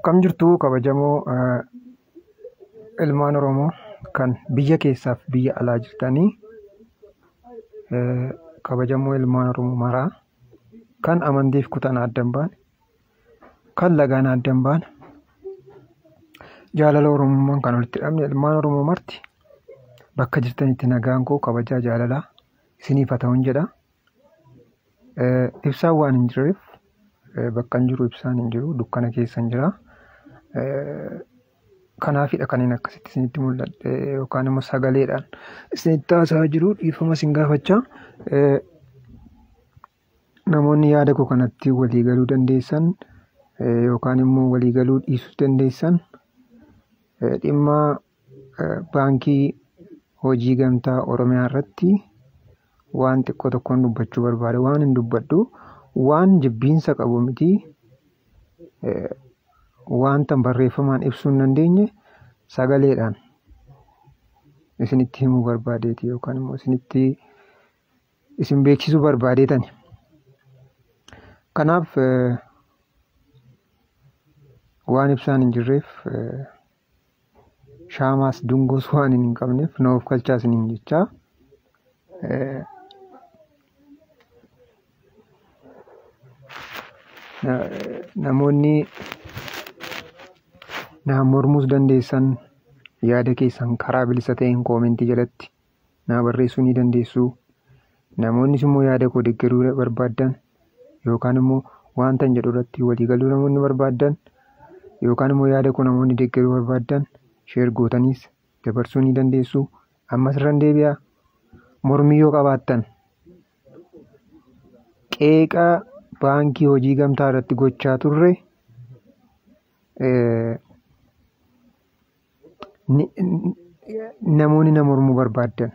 Akkam jirtu kabajamoo ilmaan Oromoo kan biyya keessaaf biyya alaa jirtanii, kabajamoo ilmaan Oromoo maraa kan amantiif kutaan adda hin baane, kan lagaan adda hin baane, jaalala Oromummaan kan walitti hidhamne ilmaan Oromoo marti bakka jirtanitti nagaan koo kabajaa jaalalaa isiniif haa ta'uun jedha. Ibsaan waan hin jirreef, bakka hin jiru ibsaan hin jiru, dukkana keessa hin jira. Kanaafidha kan inni akkasitti isinitti mul'adhe yookaan immoo sagaleedhaan isinitti haasa'aa jiru, dhiifama isin gaafachaa. Namoonni yaada koo kanatti walii galuu dandeessan yookaan immoo walii galuu dhiisuu dandeessan, dhimma baankii hojii gamtaa Oromiyaa irratti waan xiqqoo tokkoon dubbachuu barbaada. Waan hin dubbadhu waan jibbiinsa qabu miti. Wanta barreeffamaan ibsuu hin dandeenye sagaleedhaan isinitti himuu barbaadeeti yookaan immoo isinitti isin beeksisuu barbaadeetani. Kanaaf waan ibsaan hin jirreef, shaamaas dungoos waan hin qabneef na of galchaa isiniin jechaa. Namoonni na mormuus dandeessan yaada keessan karaa bilisa ta'een koomentii jalatti naa barreessuu ni dandeessu. Namoonnis immoo yaada koo deeggaruu barbaaddan yookaan immoo wanta hin jedhu irratti walii galuu namoonni barbaaddan yookaan immoo yaada koo namoonni deeggaruu barbaaddan share gootaniis dabarsuu ni dandeessu. Ammas irra deebi'aa, mormii yoo qabaattan qeeqa baankii hojii gamtaa irratti gochaa turre namoonni na mormuu barbaaddan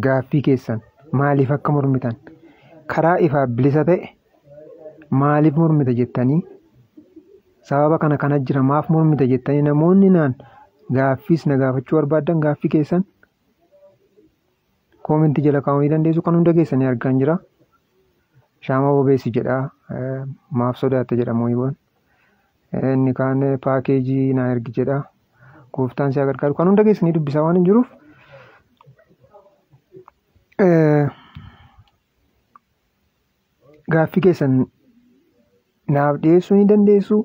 gaaffii keessan maaliif akka mormitan karaa ifaaf bilisa ta'e maaliif mormita jettanii, sababa kana kana jira maaf mormita jettanii namoonni naan gaaffiis na gaafachuu barbaaddan gaaffii keessan koomentii jala kaa'uu ni dandeessu. Kan hunda keessanii argaa jira. Shaama bobeessi jedha, maaf sodaatte jedha mooyiiwwan. Inni kaan paakeejii naa ergi jedha. Gooftaan si haa gargaaru. Kan hunda keessanii dubbisaa waan hin jiruuf gaaffii keessan naaf dhiyeessuu ni dandeessu.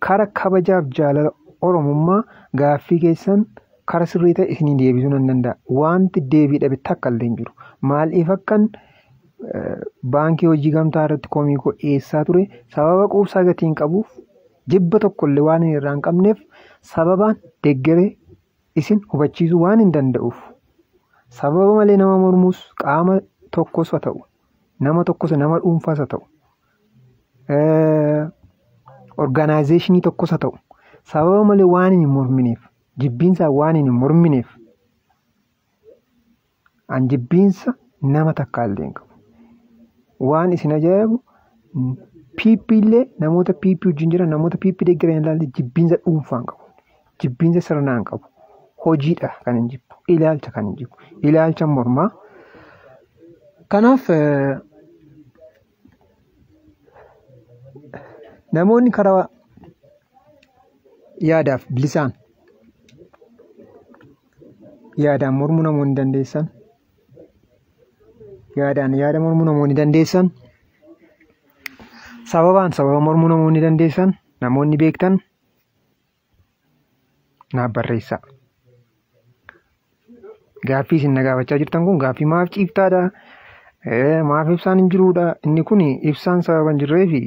Kara kabajaaf jaalala Oromummaa gaaffii keessan kara sirrii ta'e isinii deebisuu nan danda'a. Wanti deebii dhabe takka illee hin jiru. Maaliif akkan baankii hojii gamtaa irratti komii koo dhiyeessaa ture, sababa quubsaa gatii hin qabuuf, jibba tokko illee waan irraa hin qabneef, sababaan deeggaree isin hubachiisuu waan hin danda'uuf, sababa malee nama mormuus qaama tokkos haa ta'u, nama tokkos, nama dhuunfaas haa ta'u, orgaanaayizeeshinii tokkos haa ta'u, sababa malee waan hin mormineef, jibbiinsaa waan hin mormineef, an jibbiinsa nama takka illee hin qabu. Waan isin ajaa'ibu PP illee, namoota PP wajjin jiran, namoota PP deeggaran ilaalle jibbiinsa dhuunfaa hin qabu. Jibbiinsa sirnaa hin qabu. Hojiidha kan hin jibbu. Ilaalcha kan hin jibbu. Ilaalcha mormaa. Kanaaf namoonni karaa yaadaaf bilisaan yaadaan mormuu namoonni dandeessan, yaadaan yaada mormuu namoonni dandeessan, sababaan sababa mormuu namoonni dandeessan, namoonni beektan naaf barreessaa. Gaaffii isin na gaafachaa jirtan kun gaaffii maaf ciiftaadha? Maaf ibsaan hin jiruudha? Inni kun ibsaan sababa hin jirreefi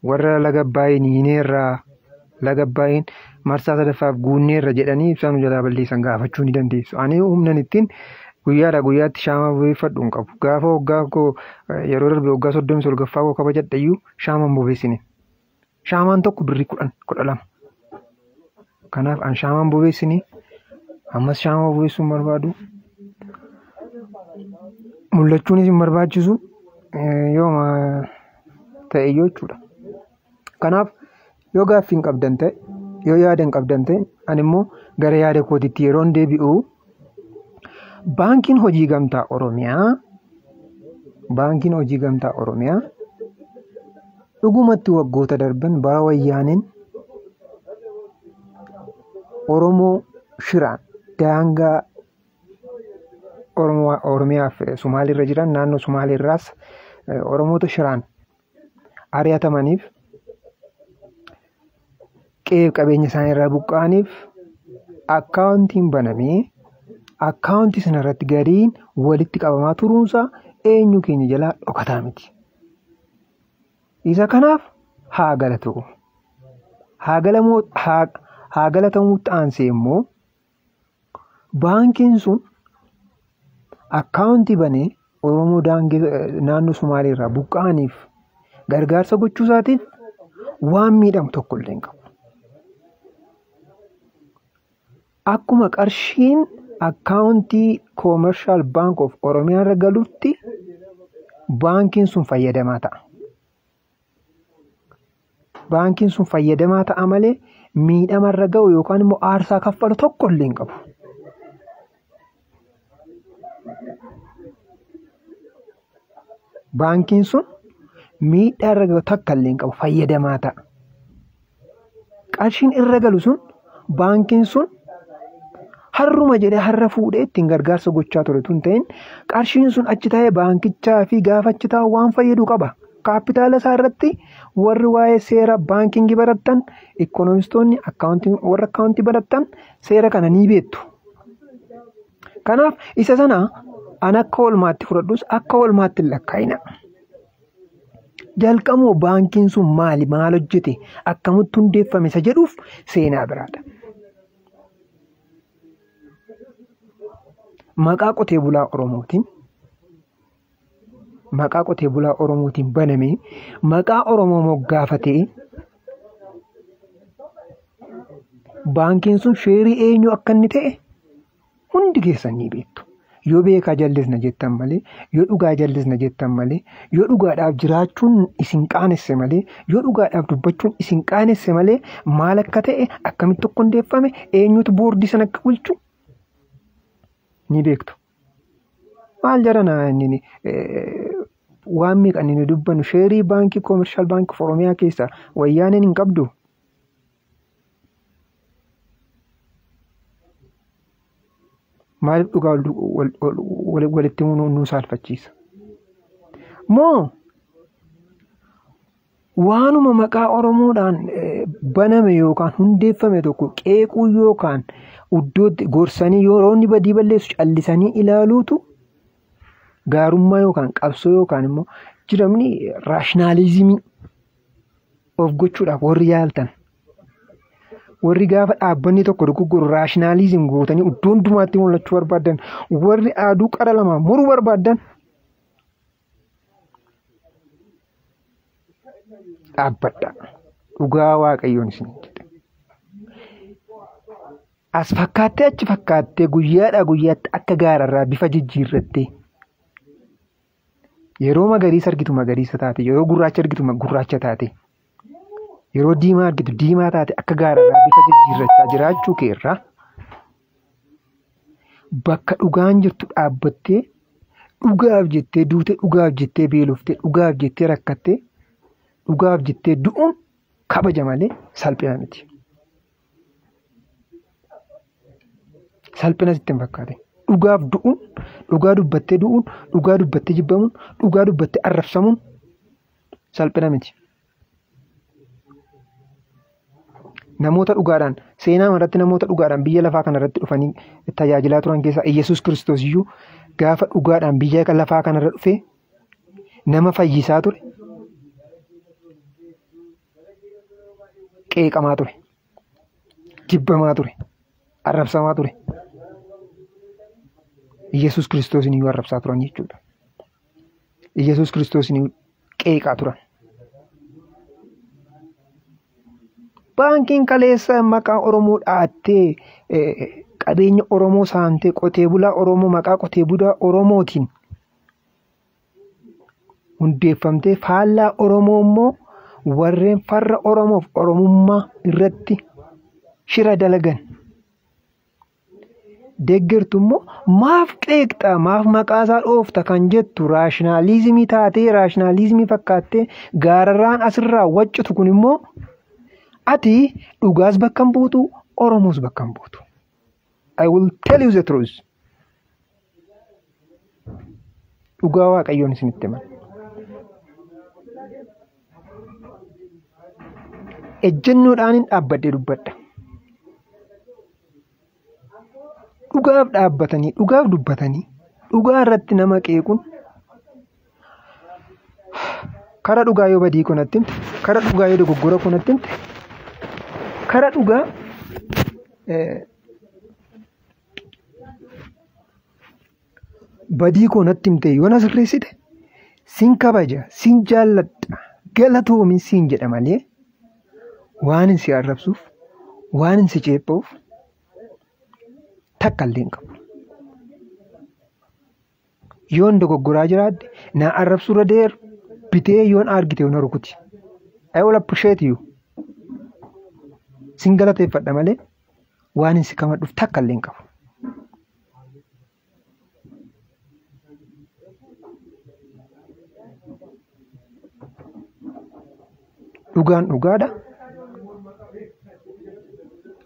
warra laga Abbaayeen hiineerraa, laga Abbaayeen marsaa sadaffaaf guunneerra jedhanii ibsaan nu jalaa balleessan gaafachuu ni dandeessu. Ani humnan ittiin guyyaadhaa guyyaatti shaamaa bobeeffadhu hin qabu. Gaafa waggaa koo yeroo darbe waggaa 39ffaa koo kabajadhe iyyuu shaamaan bobeessine. Shaamaan tokko birrii 10, 12. Kanaaf an shaamaan bobeessine, ammas shaamaa bobeessuu hin barbaadu. Mul'achuunis hin barbaachisu yooma ta'e iyyuu jechuudha. Kanaaf yoo gaaffii hin qabdan ta'e, yoo yaada hin qabdan ta'e, ani immoo gara yaada kootiitti yeroon deebi'u, baankiin hojii gamtaa Oromiyaa, baankiin hojii gamtaa Oromiyaa dhugumatti waggoota darban bara wayyaaneen Oromoo shiraan daangaa Oromiyaaf Somaaliirra jiran naannoo Somaaliirraas Oromoota shiraan ari'atamaniif qe'ee qabeenya isaanii irraa buqqa'aniif akkaawuntiin banamee akkaawuntii sana irratti galiin walitti qabamaa turuunsaa eenyu keenya jalaa dhokataa miti. Isa kanaaf haa galatu. Haa galatamuutti aansee immoo baankiin sun akkaawuntii banee Oromoo naannoo Somaaliirraa buqqa'aniif gargaarsa gochuu isaatiif waan miidhamu tokko illee hin qabu. Akkuma qarshiin akkaawuntii Commercial Bank of Oromiyaa irra galutti baankiin sun fayyadamaa ta'a. Baankiin sun fayyadamaa ta'a malee miidhama irra ga'u yookaan immoo aarsaa kaffalu tokko illee hin qabu. Baankiin sun miidhaa irra ga'u takka illee hin qabu, fayyadamaa ta'a. Qarshiin irra galu sun baankiin sun harruma jedhee harra fuudhee ittiin gargaarsa gochaa ture tun ta'in qarshiin sun achi taa'ee baankichaa fi gaafa achi taa'u waan fayyadu qaba. Kaapitaala isaa irratti warri waa'ee seera baankingii barattan, ikoonomistoonni warra akkaawuntii barattan seera kana ni beektu. Kanaaf isa sana an akka oolmaatti fudhadhus akka oolmaatti hin lakkaa'ina. Jalqabuma baankiin sun maali? Maal hojjete? Akkamitti hundeeffame isa jedhuuf seenaa biraadha. Maqaa qotee bulaa Oromootiin maqaa qotee bulaa Oromootiin banamee maqaa Oromoo moggaafatee baankiin sun sheerii eenyu akka inni ta'e hundi keessan ni beektu. Yoo beekaa jallisna jettan malee, yoo dhugaa jallisna jettan malee, yoo dhugaadhaaf jiraachuun isin qaanesse malee, yoo dhugaadhaaf dubbachuun isin qaanesse malee maal akka ta'e, akkamitti akka hundeeffame, eenyutu boordii sana akka bulchu ni beektu. Maal jarana inni waan meeqa inni dubbannu sheerii baankii Commercial Bank of Oromiyaa keessaa wayyaaneen hin qabdu. Maaliif dhugaa walitti nu saalfachiisa? Moo waanuma maqaa Oromoodhaan baname yookaan hundeeffame tokko qeequu yookaan iddootti gorsanii yeroo inni badii balleessu callisanii ilaaluutu gaarummaa yookaan qabsoo yookaan immoo jiramni raashinaalizimii of gochuudhaaf warri yaaltan. Warri gaafa dhaabbanni tokko dogoggoru raashinaalizim gootanii iddoo hundumaatti mul'achuu barbaadan, warri aduu qara lamaa muruu barbaadan dhaabbadha. Dhugaa Waaqayyoon isin jedhe. As fakkaattee achi fakkaattee guyyaadhaa guyyaatti akka gaararraa bifa jijjiirrattee yeroo magariisa argitu magariisa taate, yeroo gurraacha argitu gurraacha taate, yeroo diimaa argitu diimaa taate akka gaararraa bifa jijjiirrachaa jiraachuu keerraa bakka dhugaan jirtu dhaabbattee dhugaaf jettee duute, dhugaaf jettee beeloftee, dhugaaf jettee rakkattee, dhugaaf jettee du'uun kabaja malee salphina miti. Salphina sitti hin fakkaate. Dhugaaf du'uun, dhugaa dubbattee du'uun, dhugaa dubbattee jibbamuun, dhugaa dubbattee arrabsamuun salphina miti. Namoota dhugaadhaan seenaa irratti namoota dhugaadhaan biyya lafaa kanarratti dhufanii tajaajilaa turan keessaa Iyyasuus Kiristoos iyyuu gaafa dhugaadhaan biyya lafaa kanarra dhufee nama fayyisaa ture, qeeqamaa ture, jibbamaa ture, arrabsamaa ture. Iyyasuus Kiristoosin iyyuu arrabsaa turan jechuudha. Iyyasuus Kiristoosin iyyuu qeeqaa turan. Baankiin kaleessa maqaa Oromoo dhaattee qabeenya Oromoo saamtee qotee bulaa Oromoo maqaa qotee bulaa Oromootiin hundeeffamtee faallaa Oromoo immoo warreen farra Oromoof Oromummaa irratti shira dalagan deeggartu immoo maaf qeeqxa, maaf maqaa isaa dhoofta kan jettu raashinaalizimii taatee raashinaalizimii fakkaattee gaararraan asirraa waccitu kun immoo ati dhugaas bakka hin buutu, Oromoos bakka hin buutu. I will tell you the truth. Dhugaa Waaqayyoon isinitti himan. Ejjennoodhaanin dhaabbadhee dubbadha. Dhugaaf dhaabbatanii, dhugaaf dubbatanii, dhugaa irratti nama qeequun kara dhugaa yoo badii kun natti himte, kara dhugaa yoo dogoggora kun natti himte, kara dhugaa badii koo natti himte yoo na sirreessite sin kabaja, sin jaalladha, galatoomin siin jedha malee waan hin si arrabsuuf, waan hin si ceepha'uuf takka illee hin qabu. Yoon dogoggoraa jiraadhe na arrabsuurra deeru bitee yoon argite na rukuti. I will appreciate you. Sin galateeffadha malee waan hin si kamadhuuf takka illee hin qabu. Dhugaan dhugaadha.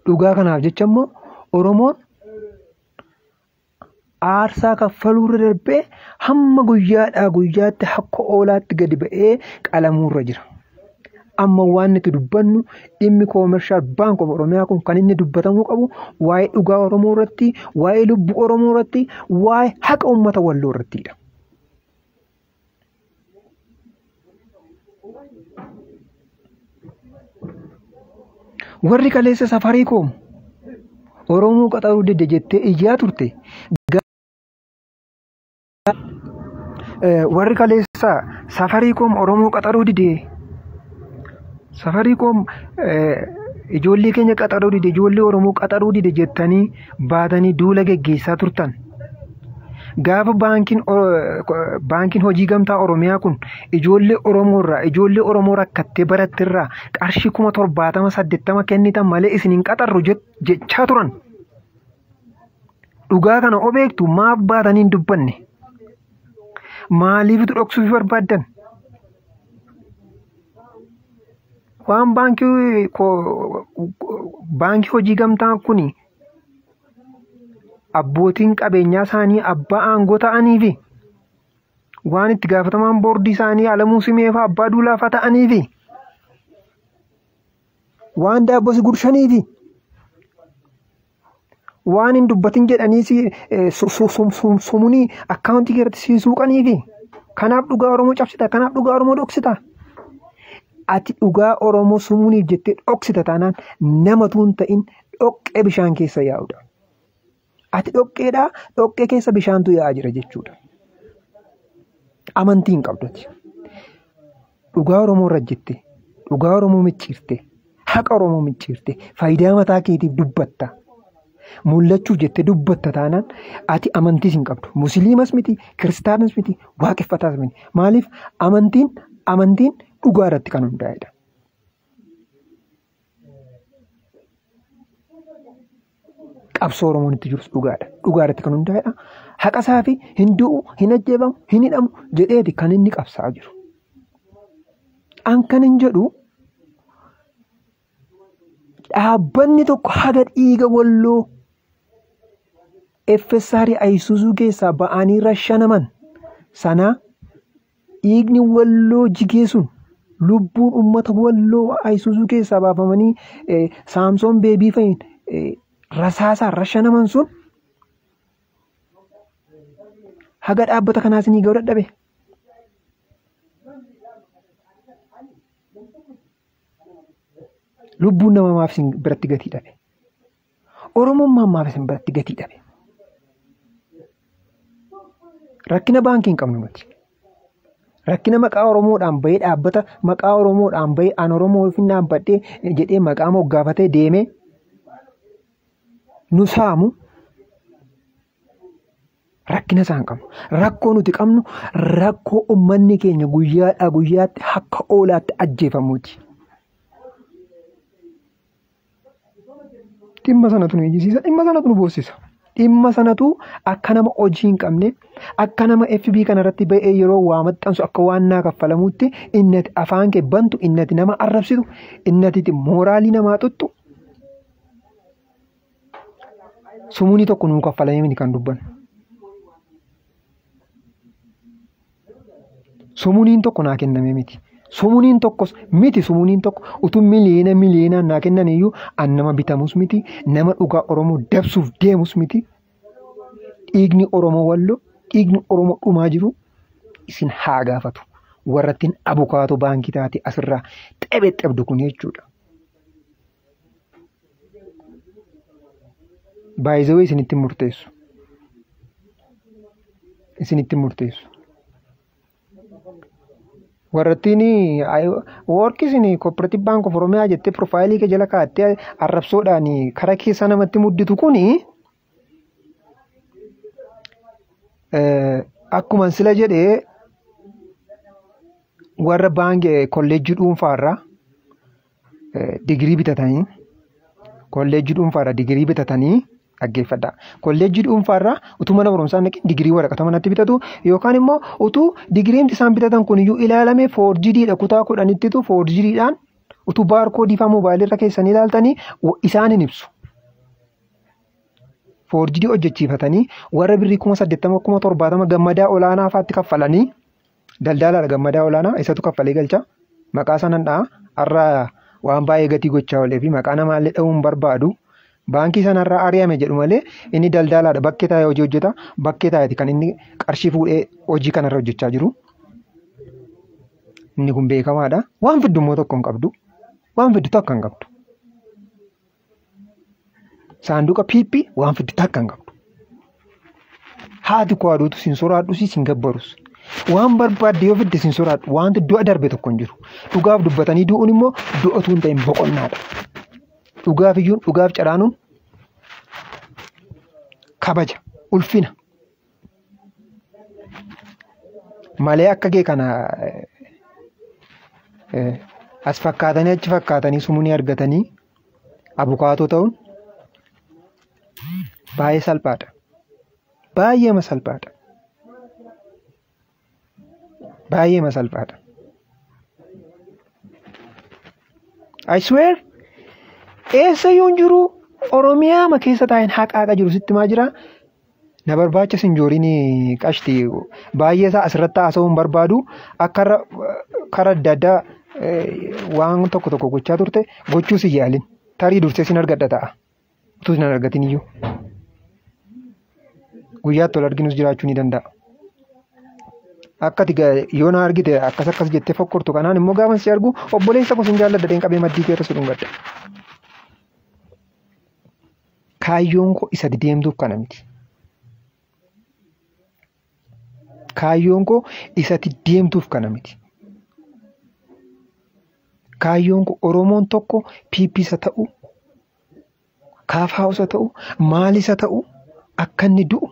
Dhugaa kanaaf jecha immoo Oromoon aarsaa kaffaluurra darbee hamma guyyaadhaa guyyaatti akka oolaatti gadi ba'ee qalamuurra jira. Amma waan nuti dubbannu dhimmi Commercial Bank of Oromiyaa kun kan inni dubbatamuu qabu waa'ee dhugaa Oromoo irratti, waa'ee lubbuu Oromoo irratti, waa'ee haqa uummata Walloo irrattidha. Warri kaleessa Safaricom Oromoo qaxaruu didde jettee iyyaa turte. Warri kaleessa Safaricom Oromoo qaxaruu dide. Safaricom ijoollee keenya qaxaruu dide, ijoollee Oromoo qaxaruu dide jettanii baatanii duula geggeessaa turtan. Gaafa baankiin hojii gamtaa Oromiyaa kun ijoollee Oromoo irraa, ijoollee Oromoo rakkattee baratte irraa qarshii 70,000 80 kennitan malee isin hin qaxarru jechaa turan. Dhugaa kana obeektu maaf baatanii hin dubbanne? Maaliifitu dhoksuuf barbaaddan? Waan baankii hojii gamtaa kun abbootiin qabeenyaa isaanii abbaa aangoo ta'anii fi waan itti gaafatamaan boordii isaanii Alamuu Simee fa'aa Abbaa Duulaa fa'aa ta'anii fi waan daabboo si gurshanii fi waan hin dubbatin jedhanii si sumunii akkaawuntii irratti si suuqanii fi kanaaf dhugaa Oromoo cabsita, kanaaf dhugaa Oromoo dhoksita. Ati dhugaa Oromoo sumuniif jettee dhoksita taanaan namatu hin ta'in dhoqqee bishaan keessa yaa'udha. Ati dhoqqeedhaa, dhoqqee keessa bishaantu yaa'aa jira jechuudha. Amantii hin qabdu ati. Dhugaa Oromoo irra jettee, dhugaa Oromoo micciirtee, haqa Oromoo micciirtee, faayidaa mataa keetiif dubbatta. Mul'achuuf jettee dubbatta taanaan ati amantiis hin qabdu. Musliimas miti, kiristaanas miti, waaqeffataas miti. Maaliif amantiin dhugaa irratti kan hundaa'edha. Qabsoo Oromoon itti jirus dhugaadha. Dhugaa irratti kan hundaa'edha. Haqa isaa fi hin du'u, hin ajjeefamu, hin hidhamu jedheeti kan inni qabsaa'aa jiru. An kan hin jedhu dhaabbanni tokko haga dhiiga Walloo FSR Ayisuuzuu keessaa ba'anii rashanaman sana dhiigni Walloo jigee sun lubbuun uummata Walloo Ayisuuzuu keessaa baafamanii Saamsoon Beebii fa'iin rasaasaan rashanaman sun haga dhaabbata kanaas ni ga'uu dadhabe. Lubbuun namaa maaf isin biratti gatii dhabe? Oromummaan maaf isin biratti gatii dhabe? Rakkina baankii hin qabnu nuti. Rakkina maqaa Oromoodhaan bahee dhaabbata maqaa Oromoodhaan bahee an Oromoo ofin dhaabbadhee jedhee maqaa moggaafatee deemee nu saamu rakkina isaan qabnu. Rakkoo nuti qabnu rakkoo uummanni keenya guyyaadhaa guyyaatti akka oolaatti ajjeefamuuti. Dhimma sanatu nu iyyisiisa, dhimma sanatu nu boossisa. Dhimma sanatu akka nama hojii hin qabne, akka nama FB kanarratti ba'ee yeroo waa maxxansu akka waan naa kaffalamuutti inni ati afaan kee bantu, inni ati nama arrabsitu, inni ati mooraalii namaa xuxxu. Sumuunii tokko nuu kaffalamee miti kan dubbannu. Sumuuniin tokko naa kennamee miti. Sumuuniin tokkos miti sumuuniin tokko utuu miliyoona miliyoonaan naa kennan iyyuu an nama bitamus miti, nama dhugaa Oromoo dabsuuf deemus miti. Dhiigni Oromoo Walloo, dhiigni Oromoo dhumaa jiru isin haa gaafatu. Warrattiin abukaatoo baankii taate asirraa xebexebdu kun jechuudha. Baay'izawee isinitti murteessu. Isinitti murteessu. Warrattiin work isin Cooperative Bank of Oromiyaa jettee profaayilii kee jala kaa'attee arrabsoodhaan karaa keessaa namatti mudditu kuni akkuma sila jedhee warra baankii kolleejjii dhuunfaarraa digirii bitatanii kolleejjii dhuunfaarraa digirii bitatanii dhaggeeffadha. Kolleejjii dhuunfaarraa utuu mana barumsaa hin dhaqin digirii waraqata manatti bitatu yookaan immoo utuu digiriin isaan bitatan kun iyyuu ilaalame foorjidiidha kutaa 10ttitu foorjidiidhaan utuu baarkoodii fa'aa moobaayilii irra keessanii ilaaltanii isaan hin ibsu. Foorjidii hojjechiifatanii warra birrii 80,000 70,000 gammadaa olaanaa fa'aatti kaffalanii daldaalaadha gammadaa olaanaa isatu kaffalee galcha maqaa sanan dha'a har'a waan baay'ee gatii gochaa oolee fi maqaa namaallee dha'uu hin barbaadu. Baankii sanarraa ari'ame jedhu malee inni daldaalaadha bakkee taa'ee hojii hojjeta bakkee taa'eeti kan inni qarshii fuudhee hojii kanarra hojjechaa jiru. Inni kun beekamaadha. Waan fiddu immoo tokko hin qabdu. Waan fiddu takka hin qabdu. Saanduqa piippii waan fiddu takka hin qabdu. Haati koo aduutu sin soraadhus sin gabbarus. Waan barbaadde yoo fidde sin soraadhu wanti du'a darbe tokko hin jiru. Dhugaaf dubbatanii du'uun immoo du'atu hin ta'in boqonnaadha. Dhugaaf iyyuun dhugaaf caraanuun kabaja ulfina malee akka kee kana as fakkaatanii achi fakkaatanii sumunii argatanii abukaatoo ta'uun baay'ee salphaadha. Baay'eema salphaadha. Baay'eema salphaadha. I swear eessa iyyuu hin jiru Oromiyaa ma keessa taa'een haqaaqa jiru sitti maa jira. Na barbaachis hin jooriin qashti baay'ee isaa asirratti haasa'uu hin barbaadu akka karaa adda addaa waan tokko tokko gochaa turte gochuus hin yaalin tarii dursee sin argadha ta'a utuu sin argatin iyyuu guyyaatti ol arginus jiraachuu ni danda'a. Akka ati yoo na argite akkas akkas jettee fokkortu kanaan immoo gaafa si argu obboleessa koo sin jaalladha dheen qabee maddii keessa si dhungadha. Kaayyoon koo isa deemtuuf kana miti. Kaayyoon koo isatti deemtuuf kana miti. Kaayyoon koo Oromoon tokko PP isa ta'u, KFO isa ta'u, maal isa ta'u akka inni du'u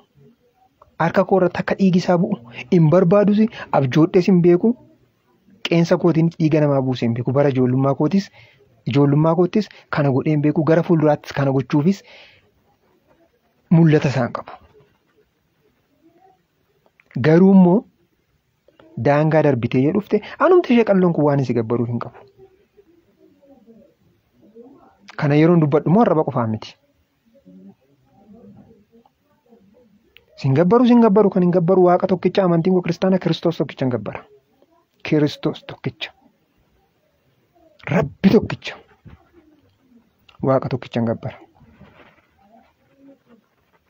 harka koo irratti akka dhiigi isaa bu'u hin barbaadus abjoodhees hin beeku qeensa kootiin dhiiga namaa buusee hin beeku bara ijoollummaa kootis ijoollummaa koottis kana godhee hin beeku gara fuulduraattis kana gochuufis mul'ata isaan qabu. Garuu immoo daangaa darbitee yoo dhufte anumti ishee qalloon kun waan si gabbaruuf hin qabu. Kana yeroon dubbadhu immoo arraba qofaan miti. Sin gabbaru sin gabbaru kan hin gabbaru waaqa tokkicha amantiin koo kiristaana Kiristoos tokkicha hin gabbara. Kiristoos tokkicha. Rabbi tokkicha. Waaqa tokkicha hin gabbara.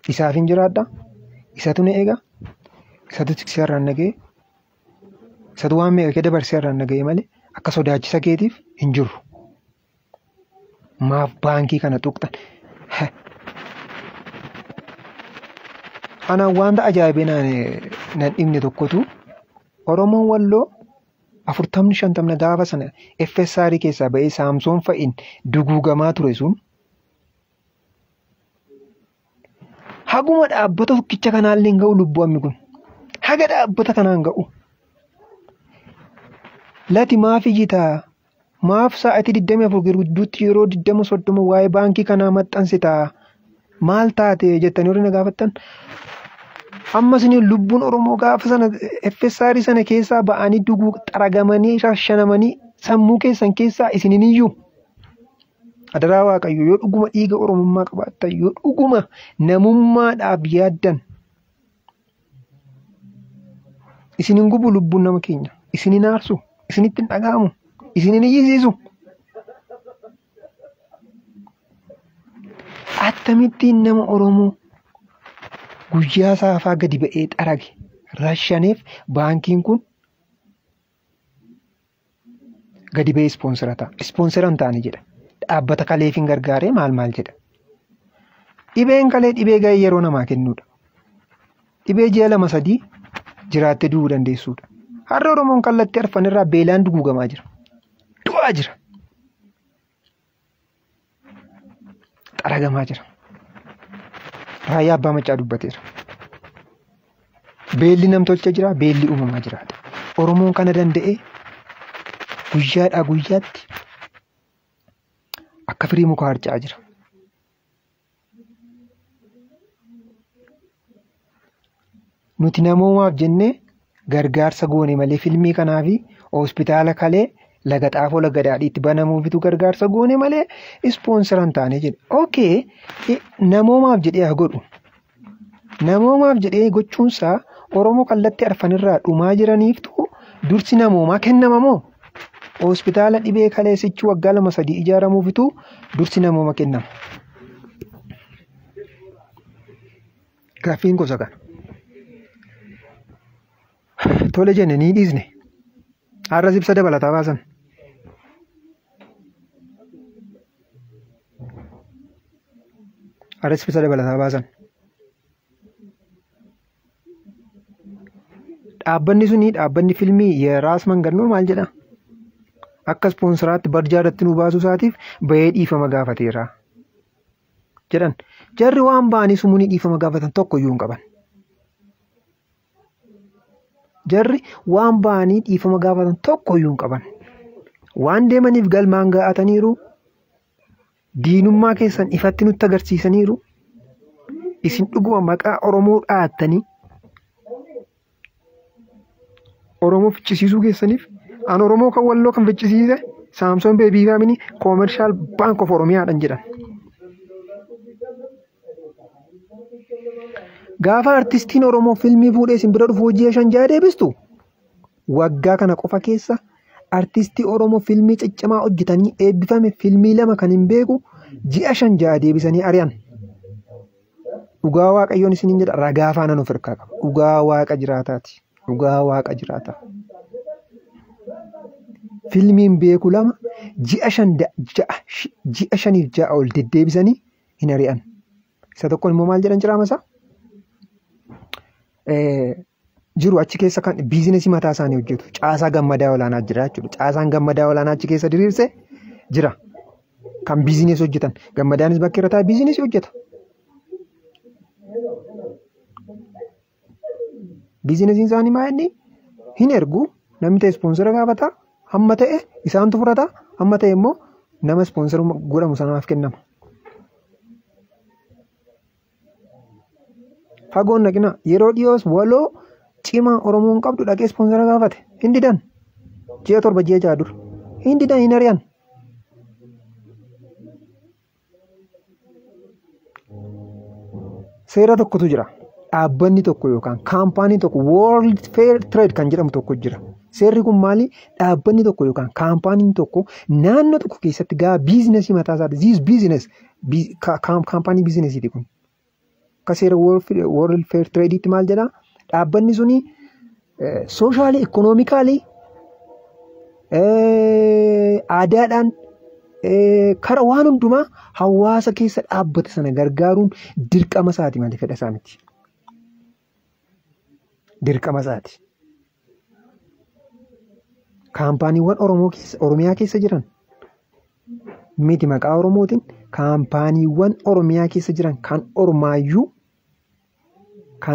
Isaaf hin jiraadha. Isatu na eega. Isatu tiksee irraan na ga'e. Isatu waan meeqa kee dabarsee irraan na ga'e malee akka sodaachisa keetiif hin jiru. Maaf baankii kana tuqxan? Ana wanta ajaa'ibee nan dhibne tokkotu Oromoon Walloo 40 50 gaafa sana FSR keessaa ba'ee Saamsoon fa'iin duguugamaa ture sun haguma dhaabbata tokkicha kanaallee hin ga'u lubbuu ammi kun. Haga dhaabbata kanaan ga'u. Lati maaf iyyitaa? Maaf sa'aatii 24 gidduutti yeroo 20 30 waa'ee baankii kanaa maxxansitaa? Maal taate jettanii warri na gaafattan? Amma isin lubbuun Oromoo gaafa sana FSR sana keessaa ba'anii duguu xaragamanii rashanamanii sammuu keessan keessaa isinin iyyuu. Adaraa Waaqayyo yoo dhuguma dhiiga Oromummaa qabaattan, yoo dhuguma namummaadhaaf yaaddan, isin hin gubu lubbuun nama keenya, isin hin aarsu, isinitti hin dhaga'amu, isin hin iyyisiisu. Akkamittiin nama Oromoo guyyaa saafaa gadi ba'ee xarage rashaneef baankiin kun gadi ba'ee ispoonsara ta'a. Ispoonsara hin taane jedha. Dhaabbata kaleef hin gargaaree maal maal jedha. Dhibeen kalee dhibee ga'ee yeroo namaa kennuudha. Dhibee ji'a 2-3 jiraattee du'uu dandeessuudha. Har'a Oromoon kallattii arfan irraa beelaan duguugamaa jira. Du'aa jira. Xaragamaa jira. Raayyaa Abbaa Maccaa dubbateera. Beelli namtolchee jira, beelli uumamaa jiraata. Oromoon kana danda'ee guyyaadhaa guyyaatti akka firii mukaa harca'aa jira. Nuti namoomaaf jennee gargaarsa goone malee filmii kanaa fi hospitaala kalee laga xaafoo laga daadhiitti banamuufitu gargaarsa goone malee ispoonsara hin taane jedhe. Okay, namoomaaf jedhee haa godhu. Namoomaaf jedhee gochuunsaa Oromoo kallattii arfanirraa dhumaa jiraniiftu dursi namoomaa kennama moo? Hospitaala dhibee kalee sichi waggaa 2-3 ijaaramuufitu dursi namooma kennama. Gaaffiin gosa kana. Tole jenne ni dhiisne. Har'as ibsa dabalataa baasan. Har'as ibsa dabalataa baasan. Dhaabbanni suni dhaabbanni filmii Yeraas Mangannoo maal jedha? Akka ispoonsaraatti barjaa irratti nu baasuu isaatiif bahee dhiifama gaafateera jedhan. Jarri waan ba'anii sumuunii dhiifama gaafatan tokko iyyuu hin qaban. Jarri waan ba'anii dhiifama gaafatan tokko iyyuu hin qaban. Waan deemaniif galmaan ga'ataniiru. Diinummaa keessan ifatti nutti agarsiisaniiru. Isin dhuguma maqaa Oromoo dhaattanii Oromoo ficcisiisuu keessaniif an Oromoo kan Walloo kan ficcisiise Saamsoon Beebii Faamini Koomershaal Baank of Oromiyaadhaan jedhan. Gaafa artistiin Oromoo filmii fuudhee isin bira dhufu hojii 5-6 deebistu waggaa kana qofa keessa artistii Oromoo filmii ciccimaa hojjetanii eebbifame filmii 2 kan hin beeku ji'a 5-6 deebisanii ari'an. Dhugaa Waaqayyoon isiniin jedha ragaa faana nuuf hirkaa qaba. Dhugaa Waaqa jiraataati. Dhugaa Waaqa jiraataa. Filmiin beeku 2 ji'a 5-6 ol deddeebisanii hin ari'an. Isa tokkoon immoo maal jedhan jiraama isaa? Jiru achi keessa kan biizinesii mataa isaanii hojjetu. Caasaa gammadaa olaanaa jira jechuudha. Caasaan gammadaa olaanaa achi keessa diriirse jira. Kan biizinesii hojjetan. Gammadaanis bakka irra taa'ee biizinesii hojjeta. Biizinesiin isaanii maa inni hin ergu. Namni ta'e ispoonsara gaafata. Hamma ta'e isaantu fudhata. Hamma ta'e immoo nama ispoonsara godhamu sanaaf kennama. Fagoon dhaqina yeroo dhiyoos waloo cimaa Oromoon qabdu dhaqee ispoonsara gaafate. Hin didan. Ji'a 7 ji'a 6 dura. Hin didan hin ari'an. Seera tokkotu jira. Dhaabbanni tokko yookaan kaampaanii tokko World Fair Trade kan jedhamu tokko jira. Seerri kun maali? Dhaabbanni tokko yookaan kaampaaniin tokko naannoo tokko keessatti gaa biizinesii mataa isaati. This business kaampaanii biizinesiiti kun. Akka seera World Fair Trade'itti maal jedhaa? Dhaabbanni suni sooshaali, ikoonoomikaalii, aadaadhaan kara waan hundumaa hawaasa keessa dhaabbate sana gargaaruun dirqama isaati malee fedha isaa miti. Dirqama isaati. Kaampaaniiwwan Oromoo keessa, Oromiyaa keessa jiran miti maqaa Oromootiin kaampaaniiwwan Oromiyaa keessa jiran kan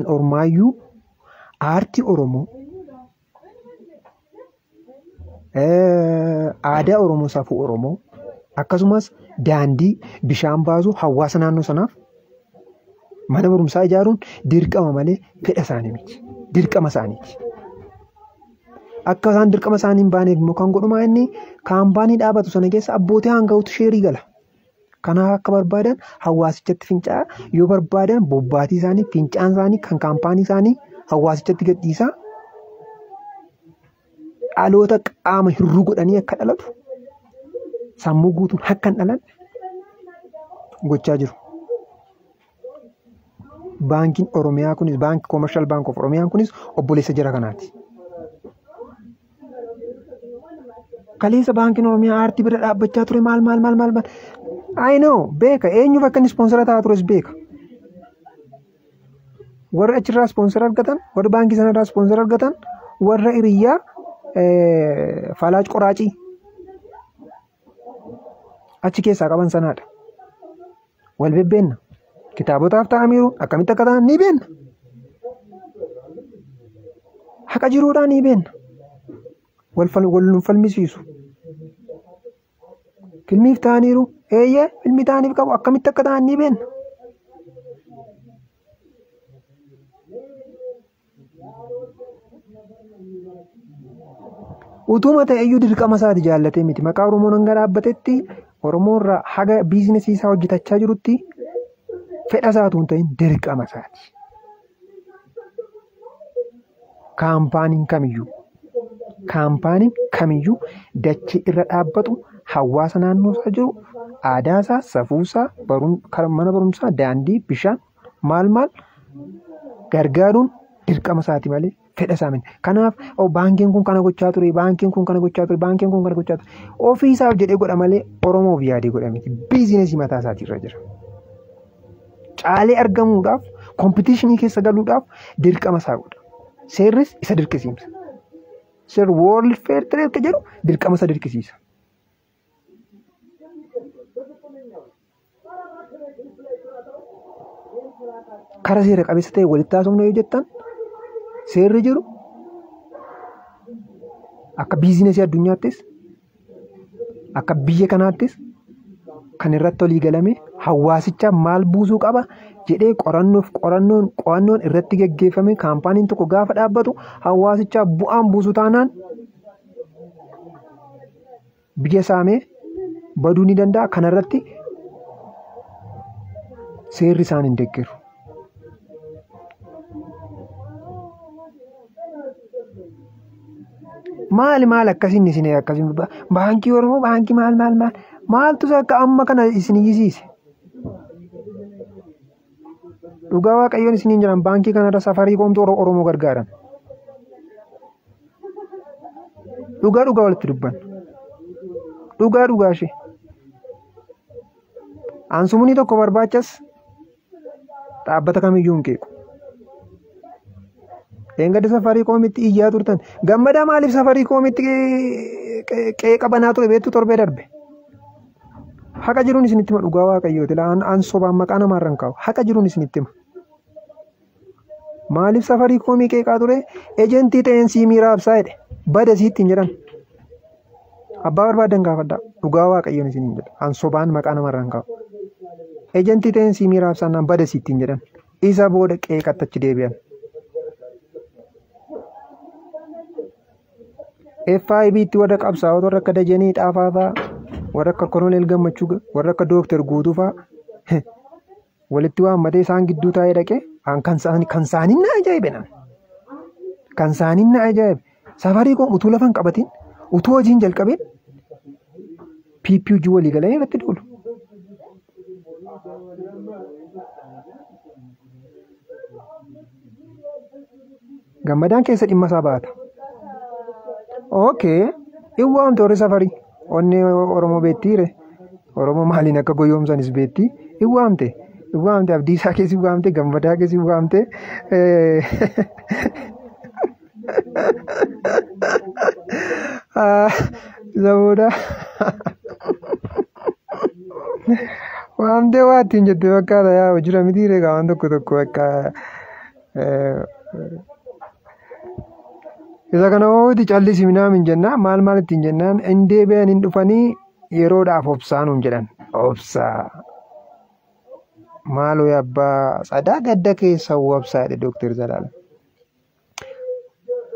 ormaayyuu aartii Oromoo, aadaa Oromoo, safuu Oromoo akkasumas daandii bishaan baasuu hawaasa naannoo sanaaf mana barumsaa ijaaruun dirqama malee fedha isaanii miti. Dirqama isaaniiti. Akka isaan dirqama isaanii hin baaneef immoo kan godhumaa inni kaampaanii dhaabatu sana keessa abbootii aanga'ootu sheerii gala. Kanaaf akka barbaadan hawaasichatti fincaa'aa yoo barbaadan bobbaatii isaanii fincaan isaanii kan kaampaanii isaanii hawaasichatti gadhiisaa dhaloota qaama hir'uu godhanii akka dhalatu sammuu guutuun akka hin dhalanne gochaa jiru. Baankiin Oromiyaa kunis baankii Commercial Bank of Oromiyaan kunis obboleessa jara kanaati. Kaleessa baankiin Oromiyaa aartii bira dhaabbachaa ture maal maal maal maal maal. I know beeka eenyuuf akka inni ispoonsara ta'aa tures beeka. Warra achirraa ispoonsara argatan warra baankii sanarraa ispoonsara argatan warra hiriyyaa falaaj qoraacii achi keessaa qaban sanaadha. Wal bebbeenna. Kitaabotaaf ta'aniiru akkamitti akka ta'an ni beenna. Haqa jiruudhaa ni beenna. Wal nu falmisiisu. Filmiif ta'aniiru eeyyee filmii ta'aniif qabu akkamitti akka ta'an ni beenna. Utuma ta'eyyuu dirqama isaati jaallatee miti. Maqaa Oromoon hanga dhaabbatetti Oromoorraa haga biizinasii isaa hojjetachaa jirutti fedha isaatu hin ta'in dirqama isaati. Kaampaaniin kamiyyuu dachee irra dhaabbatu hawaasa naannoo isaa jiru aadaa isaa, safuu isaa, mana barumsaa, daandii, bishaan maal maal gargaaruun dirqama isaati malee fedha isaa miti. Kanaaf baankiin kun kana gochaa ture, baankiin kun kana gochaa ture, baankiin kun kana gochaa ture. Ofii isaaf jedhee godha malee Oromoof yaadee godha miti. Biizinesii mataa isaatii irra jira. Caalee argamuudhaaf, kompitishinii keessa galuudhaaf dirqama isaa godha. Seerris isa dirqisiisa. Seerri World Fair Trade jedhu dirqama isa dirqisiisa. Karaa seera qabeessa ta'e walitti haasofna yoo jettan seerri jiru akka biizinesii addunyaattis akka biyya kanaattis kan irratti walii galame hawaasicha maal buusuu qaba jedhee qorannoon irratti geggeeffame kaampaaniin tokko gaafa dhaabbatu hawaasicha bu'aan buusu taanaan biyya saamee baduu ni danda'a. Kanarratti seerri isaan hin deeggaru. Maali maal akkasiin isin akkasiin baankii Oromoo baankii maal maal maal maaltu akka amma kana isin iyyisiise? Dhugaa Waaqayyoon isiniin jiran baankii kanarra safarii qoomtu Oromoo gargaaran. Dhugaa dhugaa walitti dubbanna. Dhugaa dhugaa ishee. Ansumni tokko barbaachas dhaabbata kamiyyuu hin qeequ. Eeggadda safarii qoomitti iyyaa turtan. Gammadaa maaliif safarii qoomitti qeeqa banaa ture beektu torbee darbe? Haqa jiruun isinitti hima dhugaa Waaqayyooti. An sobaan maqaa namaarra hin kaa'u. Haqa jiruun isinitti hima. Maaliif safarii qoomii qeeqaa ture? Ejentii ta'een siimii raabsaa jedhe. Bada siitti hin jedhan. Abbaa barbaadan gaafadhaa. Dhugaa Waaqayyoon isiniin jedha. An sobaan maqaa namarra hin kaa'u. Ejentii ta'een siimii raabsaa naan bada siitti hin jedhan. Isa booda qeeqatti achi deebi'an. FIB tti warra qabsaa'ota warra akka Dajanee Xaafaa fa'aa, warra akka Koloneel Gammachuu, warra akka Dooktar Guutuu fa'aa walitti waammatee isaan gidduu taa'ee dhaqee kan isaaniin na ajaa'ibe naan. Kan isaaniin na ajaa'ibe. Safarii kun utuu lafa hin qabatin, utuu hojii hin jalqabin PP hojii walii galanii irratti duulu. Gammadaan keessa dhimma isaa baata. Okay, in waamte warri safarii. Onni Oromoo beektiire. Oromoo maaliin akka goyoomsanis beekti. In waamte. In waamte Abdiisaa keessa in waamte Gammadaa keessa in waamte. Isa booda waamtee waa ittiin jette fakkaata yaa jira mitiire waan tokko tokko akka isa kana hooti callisi minaamin jennaan maal maal ittiin jennaan hin deebi'an hin dhufanii yeroodhaaf obsaa nuun jedhan. Obsaa. Maaloo abbaa sadaa gadda keessa obsaa jedhe Dooktar Zalaalam.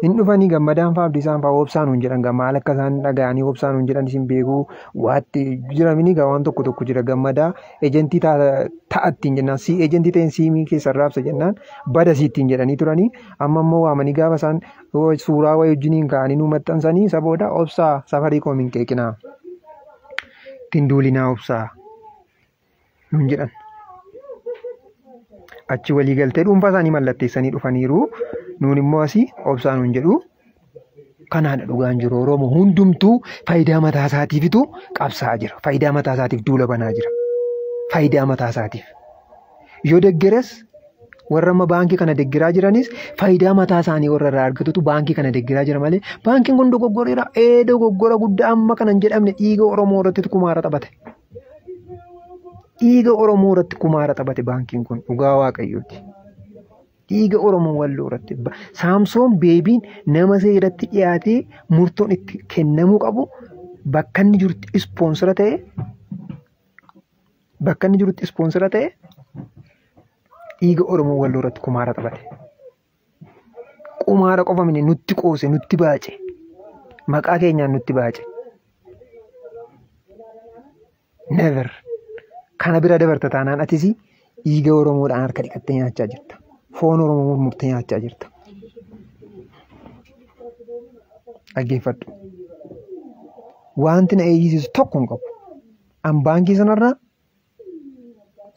Hin dhufanii Gammadaan fa'aa Abdiisaan fa'aa obsaan nuun jedhan gaa maal akka isaan dhaga'anii obsaan nuun jedhan isin beekuu waatti jiramini gaa waan tokko tokko jira. Gammadaa ejentii ta'a ittiin jennaan si ejentii ta'een siimii keessa raabsa jennaan bada si ittiin jedhanii turanii amma immoo waamanii gaafa isaan suuraa wayii wajjiniin ka'anii nu maxxansanii isa booda obsaa safarii koom hin qeeqinaa ittiin duulinaa obsaa nuun jedhan. Achi walii galtee dhuunfaa isaanii mallatteessanii dhufaniiru. Nuun immoo asii obsaa nuun jedhu. Kanaadha dhugaan jiru. Oromoo hundumtuu faayidaa mataa isaatiifitu qabsaa'aa jira. Faayidaa mataa isaatiif duula banaa jira. Faayidaa mataa isaatiif. Yoo deggeres warra amma baankii kana deggeraa jiranis faayidaa mataa isaanii warra irraa argatutu baankii kana deggeraa jira malee baankiin kun dogoggoreera. Ee dogoggora guddaa amma kana hin jedhamne dhiiga Oromoo irratti kumaara taphate. Dhiiga Oromoo irratti kumaara taphate baankiin kun dhugaa Waaqayyooti. Dhiiga Oromoo Walloo irratti. Saamsoon Beebiin nama seeratti dhiyaatee murtoon itti kennamuu qabu bakka inni jirutti ispoonsara ta'e bakka inni jirutti ispoonsara ta'e dhiiga Oromoo Walloo irratti kumaara taphate. Kumaara qofa miti nutti qoose nutti baace maqaa keenyaan nutti baace. Never. Kana bira dabarta taanaan atis dhiiga Oromoodhaan harka dhiqattee nyaachaa jirta. Foon Oromoo murmurtee nyaachaa jirta. Dhaggeeffadhu. Wanti na eeyyisiisu tokko hin qabu. An baankii sanarraa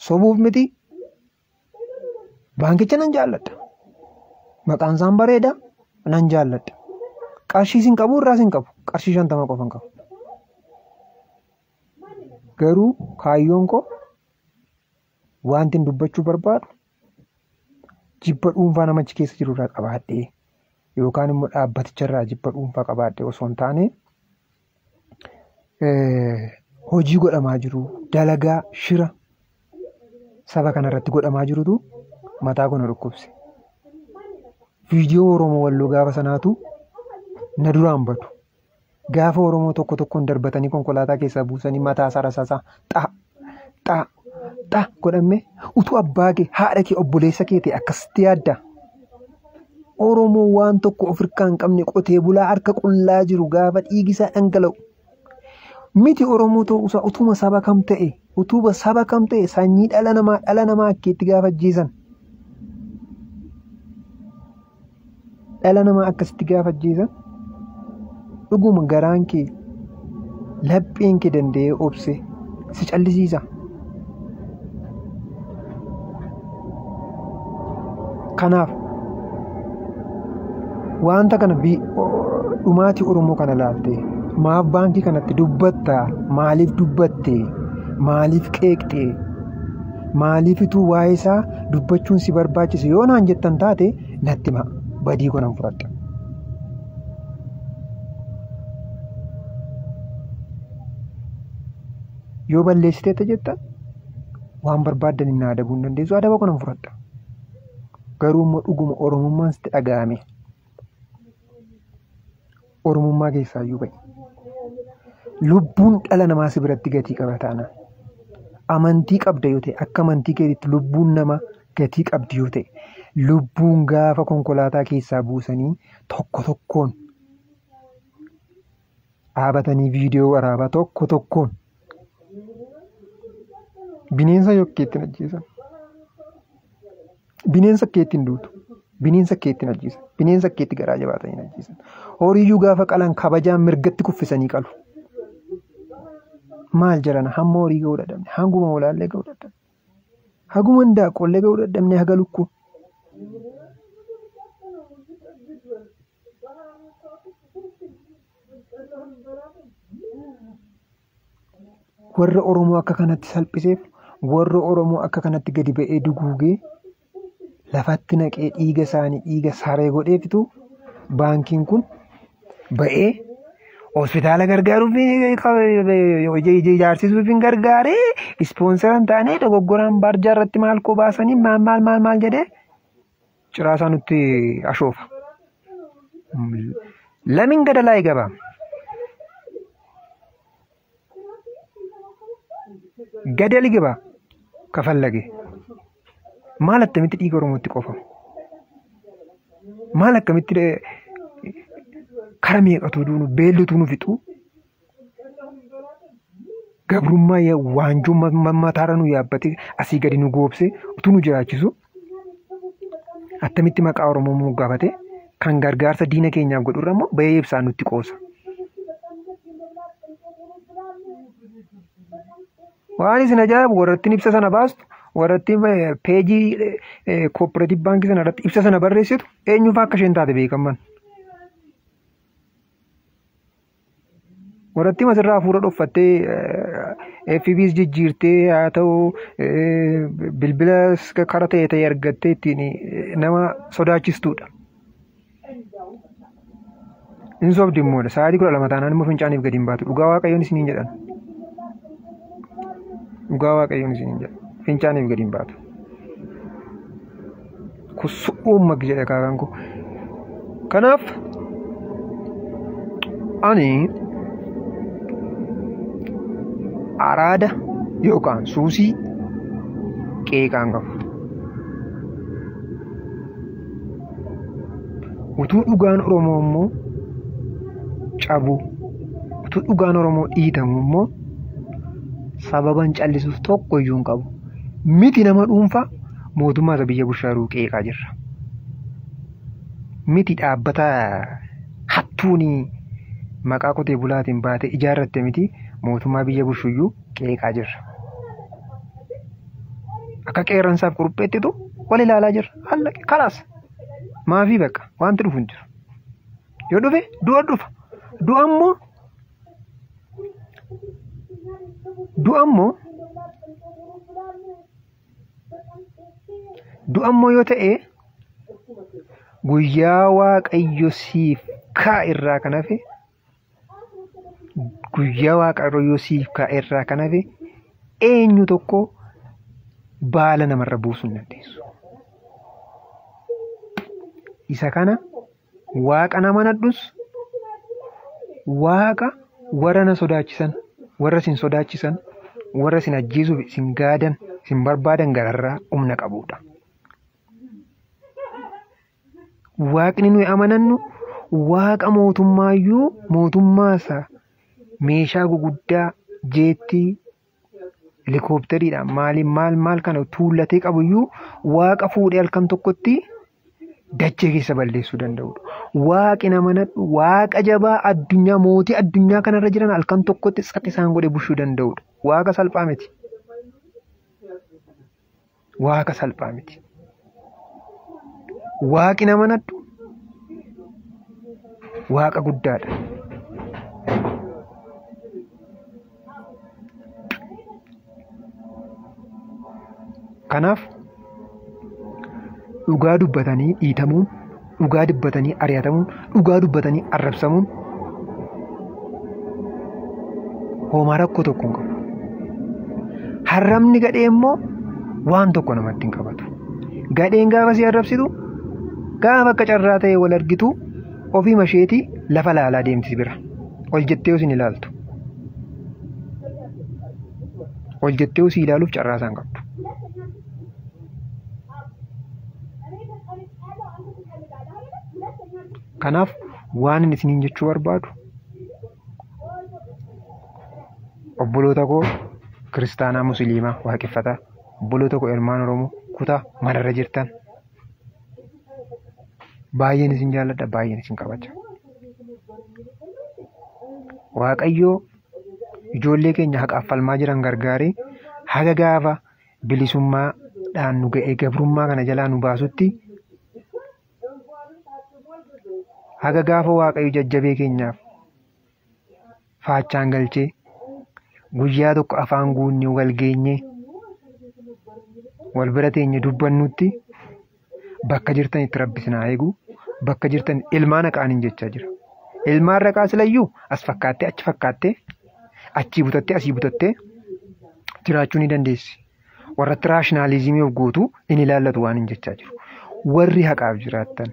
sobuuf miti baankicha nan jaalladha. Maqaan isaan bareeda nan jaalladha. Qarshii sin qabu irraas hin qabu. Qarshii 50 qofa hin qabu. Garuu kaayyoon koo wanti dubbachuu barbaadu jibba dhuunfaa namichi keessa jiru irraa qabaadhee yookaan immoo dhaabbaticha irraa jibba dhuunfaa qabaadhee osoo hin taane hojii godhamaa jiru dalagaa shira saba kanarratti godhamaa jirutu mataa koo na dhukkubse. Viidiyoo Oromoo Walloo gaafa sanaatu na duraan badu. Gaafa Oromoo tokko tokkoon darbatanii konkolaataa keessaa buusanii mataa isaa rasaasaa xaa xaa xaa godhamee utuu abbaa kee haadha kee obboleessa kee ta'e akkasitti yaadda. Oromoo waan tokko of harkaa hin qabne qotee bulaa harka qullaa jiru gaafa dhiigi isaa dhangala'u. Miti Oromoo ta'uusaa utuma saba kam ta'e utuba saba kam ta'e sanyii dhala namaa akkeetti gaafa ajjeesan. Dhala namaa akkasitti gaafa ajjeesan. Dhuguma garaan kee lapheen kee danda'ee obse si callisiisa. Kanaaf wanta kana dhumaatii Oromoo kana laaltee maaf baankii kanatti dubbatta? Maaliif dubbatte? Maaliif qeeqxe? Maaliif utuu waa'ee isaa dubbachuun si barbaachise yoo naan jettan taate natti hima. Badii koo nan fudhadha. Yoo balleessiteetta jettan waan barbaaddan hin adabuu hin dandeessu adaba koo nan fudhadha. Garuu immoo dhuguma Oromummaan sitti dhaga'ame. Oromummaa keessaayyuu ba'i. Lubbuun dhala namaa si biratti gatii qaba taanaan. Amantii qabda yoo ta'e akka amantii keetiitti lubbuun namaa gatii qabdi yoo ta'e lubbuun gaafa konkolaataa keessaa buusanii tokko tokkoon dhaabatanii viidiyoo waraabaa tokko tokkoon bineensa yokkeettiin ajjeesan. Bineensa keettiin duutu. Bineensa keettiin ajjeesan. Bineensa keetti garaa jabaatanii ajjeesan. Horiiyyuu gaafa qalan kabajaan mirgatti kuffisanii qalu. Maal jedhana hamma horii ga'uu dadhabne hanguma hoolaallee ga'uu dadhabne haguma handaaqqoollee ga'uu dadhabne haga lukkuu. Warra Oromoo akka kanatti salphiseef warra Oromoo akka kanatti gadi ba'ee duguugee lafatti naqee dhiiga isaanii dhiiga saree godheefitu baankiin kun ba'ee hospitaala gargaaruuf ijaarsisuuf hin gargaaree ispoonsara hin taane dogoggoraan barjaa irratti maal koo baasanii maal maal maal maal jedhee ciraasaa nutti ashoofa. Lamiin gadalaa eegaba. Gadali gaba kafallage. Maal akkamitti dhiiga Oromootti qofamu? Maal akkamitti Kara meeqatu duunu beellitu nu fixu. Gabrummaa waanjoo mataarra nu yaabbate asii gadi nu goobse utuu nu jiraachisu attamitti maqaa Oromoo moggaafate kan gargaarsa diina keenyaaf godhurra immoo bahee ibsaan nutti qoosa. Waan isin ajaa'ibu warrattiin ibsa sana baastu warrattiin peejii kooperaatiiv baankii sana irratti ibsa sana barreessitu eenyuufaa akka isheen taate beekaman. Warrattiin asirraa hafuura dhoffattee FBs jijjiirtee haa ta'u bilbila kara ta'e ta'e argattee ittiin nama sodaachistuudha. Inni sobdi immoo sa'aatii 12 taanaan immoo fincaaniif gadi hin baatu. Dhugaa Waaqayyoon isiniin jedhan. Dhugaa Waaqayyoon isiniin jedhan. Fincaaniif gadi hin baatu. Kusu'uun jedha kaakaan koo. Kanaaf ani araada yookaan suusii qeeqaan qabu. Utuu dhugaan Oromoo immoo cabu, utuu dhugaan Oromoo dhiitamu immoo sababan callisuuf tokko iyyuu hin qabu. Miti nama dhuunfaa mootummaa isa biyya bushaaruu qeeqaa jirra. Miti dhaabbata hattuun maqaa qotee bulaatiin baatee ijaarratte miti mootummaa biyya bushuyyuu qeeqaa jirra. Akka qeerransaaf qurpheettitu wal ilaalaa jirra. Hallaqe kalaas maafii bakka wanti dhufu hin jiru. Yoo dhufe du'a dhufa. Du'a ammoo yoo ta'e guyyaa Waaqayyo siif kaa irraa kan hafe guyyaa Waaqayyo siif kaa irraa kan hafe eenyu tokko baala namarra buusuu hin dandeessu. Isa kana Waaqa nama nadhus Waaqa warra na sodaachisan, warra isin sodaachisan, warra isin ajjeesuuf isin gaadan, isin barbaadan gararraa humna qabudha. Waaqni nuyi amanannu Waaqa mootummaayyuu mootummaasaa meeshaa guguddaa jeettii helikooppitariidhaan maaliin maal maal kana tuullatee qabuyyuu Waaqa fuudhee halkan tokkotti dachee keessa balleessuu danda'udha. Waaqni nama nadhu Waaqa jabaa addunyaa mootii addunyaa kanarra jiran halkan tokkotti tsaqa isaan godhe bushuu danda'udha. Waaqa salphaa miti. Waaqa salphaa miti. Waaqni nama nadhu Waaqa guddaadha. Kanaaf dhugaa dubbatanii dhiitamuun, dhugaa dubbatanii ari'atamuun, dhugaa dubbatanii arrabsamuun homaa rakkoo tokko hin qabu. Harrabni gadhee immoo waan tokko namatti hin qabatu. Gadheen gaafa si arrabsitu, gaafa akka carraa ta'e wal argitu ofii masheetii lafa laalaa deemti bira. Ol jettee os hin ilaaltu. Ol jettee os ilaaluuf carraa isaan qabdu. Kanaaf waan inni isiniin jechuu barbaadu obboloota koo kiristaanaa musliimaa waaqeffataa, obboloota koo ilmaan Oromoo kutaa mararra jirtan baay'een isin jaalladha, baay'een isin kabaja. Waaqayyoo ijoollee keenya haqaaf falmaa jiran gargaaree haga gaafa bilisummaadhaan nu ga'ee gabrummaa kana jalaa nu baasutti haga gaafa Waaqayyo jajjabee keenyaaf faachaan galchee guyyaa tokko afaan guunnee wal geenyee wal bira teenye dubbannutti bakka jirtanitti Rabbi isin haa eegu, bakka jirtan ilmaan haqaaniin jechaa jira. Ilmaan raqaa silayyuu as fakkaattee achi fakkaattee achii butattee asii butattee jiraachuu ni dandeessi. Warratti raashinaalizimii of gootu in ilaallatu waan hin jechaa jiru. Warri haqaaf jiraattan,